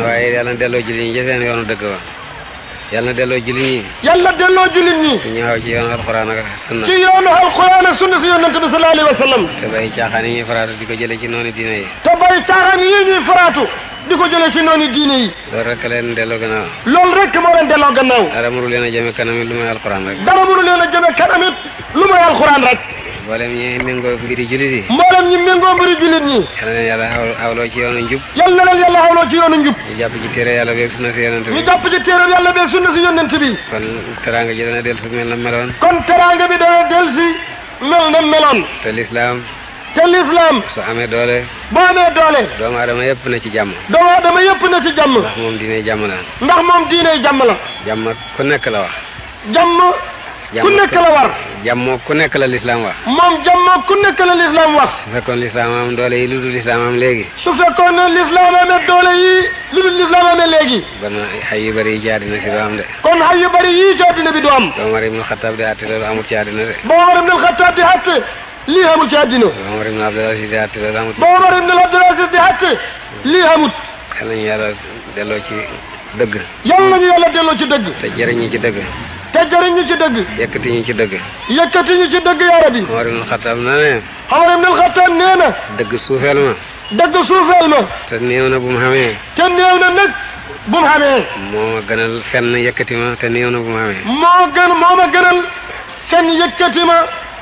waaye yàlla na delloo jullit ñi ci seen yoonu dëgg wa. yàlla na delloo jullit ñi. yàlla delloo jullit ñi. ñu ñëwaw ci yoonu alxuraan ak sunna. ci yoonu alxuraan ak sunna si yonent bi sallallahu alayhi wa sallam. te bay caaxaan yi ñuy faraatu di ko jëlee ci noonu diine yi. te bay caaxaan yi ñuy faraatu di ko jëlee ci noonu diine yi. loolu rek leen delloo gannaaw. loolu rek moo leen delloo gannaaw. dara mënu leen a jëme kanam it lu may alxuraan rek. dara mënu leen a jëme kanamit lu may alxuraan rek. mboolem ñi méngoo mbiri jullit yi. mboolem ñi méngoo mbiri jullit ñi. yal na leen yàlla xawloo ci yoonu njub. yal na leen yàlla xawloo ci yoonu njub. ñu jàpp ci téere yàlla beeg sunna si yonent bi. ñu jàpp ci téere yàlla beeg sunna si yonent bi. kon teraanga ji dana dellu su mel na meloon. kon teraanga bi dana del si mel na meloon. te lislaam te lislaam su amee doole. boo amee doole. doomu adama yëpp na ci jàmm. doomu adama yëpp na ci jàmm. ndax moom diine jàmm la. ndax moom diine jàmm la. jàmm ku nekk la wax. jàmm ku nekk la war. jàmm ku nekk la lislaam wax. moom jàmm ku nekk la lislaam wax. su fekkoon lislaam am doole yi lu dul lislaam am léegi. su fekkoon ne lislaam amee doole yi lu dul lislaam amee léegi. ban xay yu bëri yi ci àddina si doo am de. kon xay yu bëri yii ci àddina bi du am. ba Omar ibn Xattaab di àtte loolu amul ci àddina de. ba Omar ibn al-Xattaab di àtte lii amul ci àddina. ba Omar ibn Abdul Aziz di àtte loolu amul ci. ba Omar ibn Abdul Aziz di àtte lii amut. yal nañu yàlla delloo ci dëgg. yal nañu yàlla delloo ci dëgg. te jëriñu ci dëgg. te jëriñ ñu ci dëgg. yëkkati ñu ci dëgg. yëkkati ñu ci dëgg yaa rabbi. Omar ibn Xattaab na ne. Omar ibn al-Xattaab nee na. dëgg suufeel ma. dëgg suufeel ma. te néew na bu mu xamee. te néew na nag bu mu xamee. moo ma gënal fenn yëkkati ma te néew na bu mu xamee. moo ma gënal fenn yëkkati ma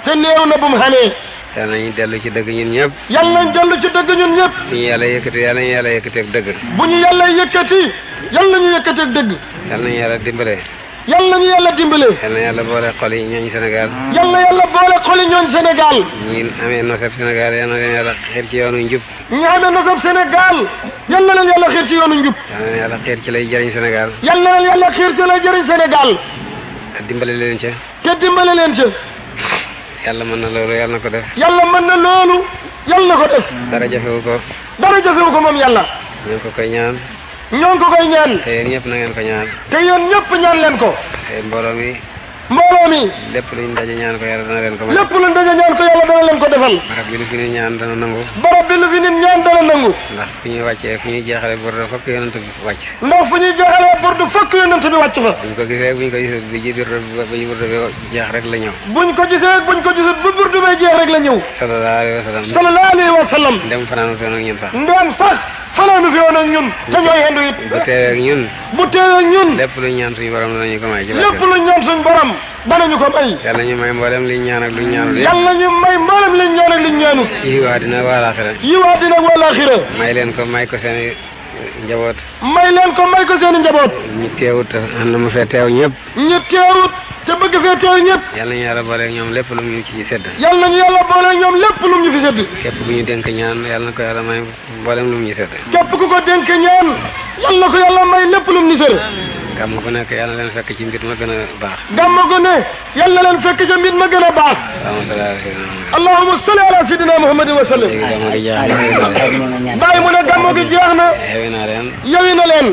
te néew na bu mu xamee. yal nañu dellu ci dëgg ñun ñëpp. yal nañ dellu ci dëgg ñun ñëpp. bu ñu yàlla yëkkati yal nañu yàlla yëkkati ak dëgg. bu ñu yàlla yëkkati yal nañu yëkkati ak dëgg. yal nañu yàlla dimbale. yal nañu yàlla dimbale. yal na yàlla boole xol yi ñooñ Sénégal. yal na yàlla boole xoli ñooñ Sénégal. ñi amee noseb Sénégal yal na leen yàlla xiir ci yoonu njub. ñi amee noseb Sénégal yal na leen yàlla xiir ci yoonu njub. yal na leen yàlla xiir ci lay jëriñ Sénégal. yal na leen yàlla xiir ci lay jëriñ Sénégal. te dimbale leen ca. te dimbale leen ca. yàlla mën na loolu yàlla na ko def. yàlla mën na loolu yàlla na ko def. dara jafewu ko. dara jafewu ko moom yàlla. ñu ngi ko koy ñaan. ñoo ngi ko koy ñaan. te yéen ñëpp na ngeen ko ñaan. te yéen ñëpp ñaan leen ko. te mbooloo mi. mbooloo mi. lépp luñ daje ñaan ko yàlla dana leen ko may. lépp luñ daje ñaan ko yàlla dana leen ko defal. barab bi lu fi nit ñaan dana nangu. barab bi lu fi nit ñaan dana nangu. ndax fu ñuy wàccee fu ñuy jeexale bordo fokk yonent bi wàcc. ndax fu ñuy jeexalee bordu fokk yonent bi wàcc fa. buñ ko gisee buñ ko gisee bi ji bordo bi jeex rek la ñëw. buñ ko gisee buñ ko gisut bu burdu bay jeex rek la ñëw. sallallahu alayhi wa sallam. sallallahu alayhi wa sallam. ndem fanaanu fi woon ak ñun sax. ndem sax fanaanu fi woon ak ñun. te ñooy hendu it. bu teewee ak ñun. bu teewee ak ñun. lépp luñ ñaan suñu borom danañu ko may. ci lépp luñ ñaan suñu borom danañu ko may. yàlla ñu may mboolem liñ ñaan ak luñ ñaanul yëpp. yàlla ñu may mboolem liñ ñaan ak liñ ñaanut. yiw àddina ak àllaaxira. yiw àddina ak àllaaxira. may leen ko may ko seen njaboot. may leen ko may ko seen njaboot. ñu teewut am na mu fee teew ñëpp. ñu teewut te bëgg fee teew ñëpp. yàlla ñu yàlla boole ak ñoom lépp lu ñu ci sedd. yàlla ñu yàlla boole ak ñoom lépp lu ñu fi sedd. képp ku ñu dénk ñaan yàlla na ko yàlla may mboolem lu ñu sedd. képp ku ko dénk ñaan yàlla ko yàlla may lépp lu ñu sedd. gàmm gu nekk yàlla leen fekk ci mbir ma gën a baax. gàmm gu ne yàlla leen fekk ci mbir ma gën a baax. allahumma salli ala sayyidina muhammadin wa sallim. léegi gàmm gi jeex na. bàyyi mu ne gàmm gi jeex na. yewi naa leen. yewi na leen.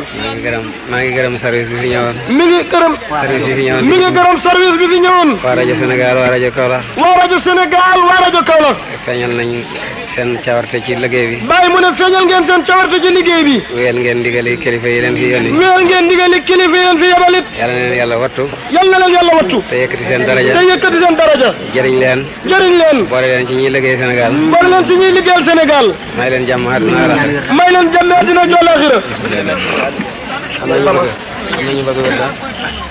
maa ngi gërëm service bi fi ñëwoon. mi ngi gërëm. service bi fi ñëwoon. mi ngi gërëm service bi fi ñëwoon. waa rajo Sénégal waa rajo Kaolack. waa rajo Sénégal waa rajo Kaolack. feeñal nañ seen cawarte ci liggéey bi. bàyyi mu ne feeñal ngeen seen cawarte ci liggéey bi. wéyal ngeen ndigali kilifa yi leen fi yónni. wéyal ngeen ndigali kilifa yi leen fi yebalit. yàlla na leen yàlla wattu. yal na leen yàlla wattu. te yëkkati seen daraja. te yëkkati seen daraja. jëriñ leen. jëriñ leen. boole leen ci ñiy liggéey Sénégal. boole leen ci ñuy liggéeyal Sénégal. may leen jàmm àdduna ak may leen jàmm àddina ak àllaaxira. am na ñu bëgg a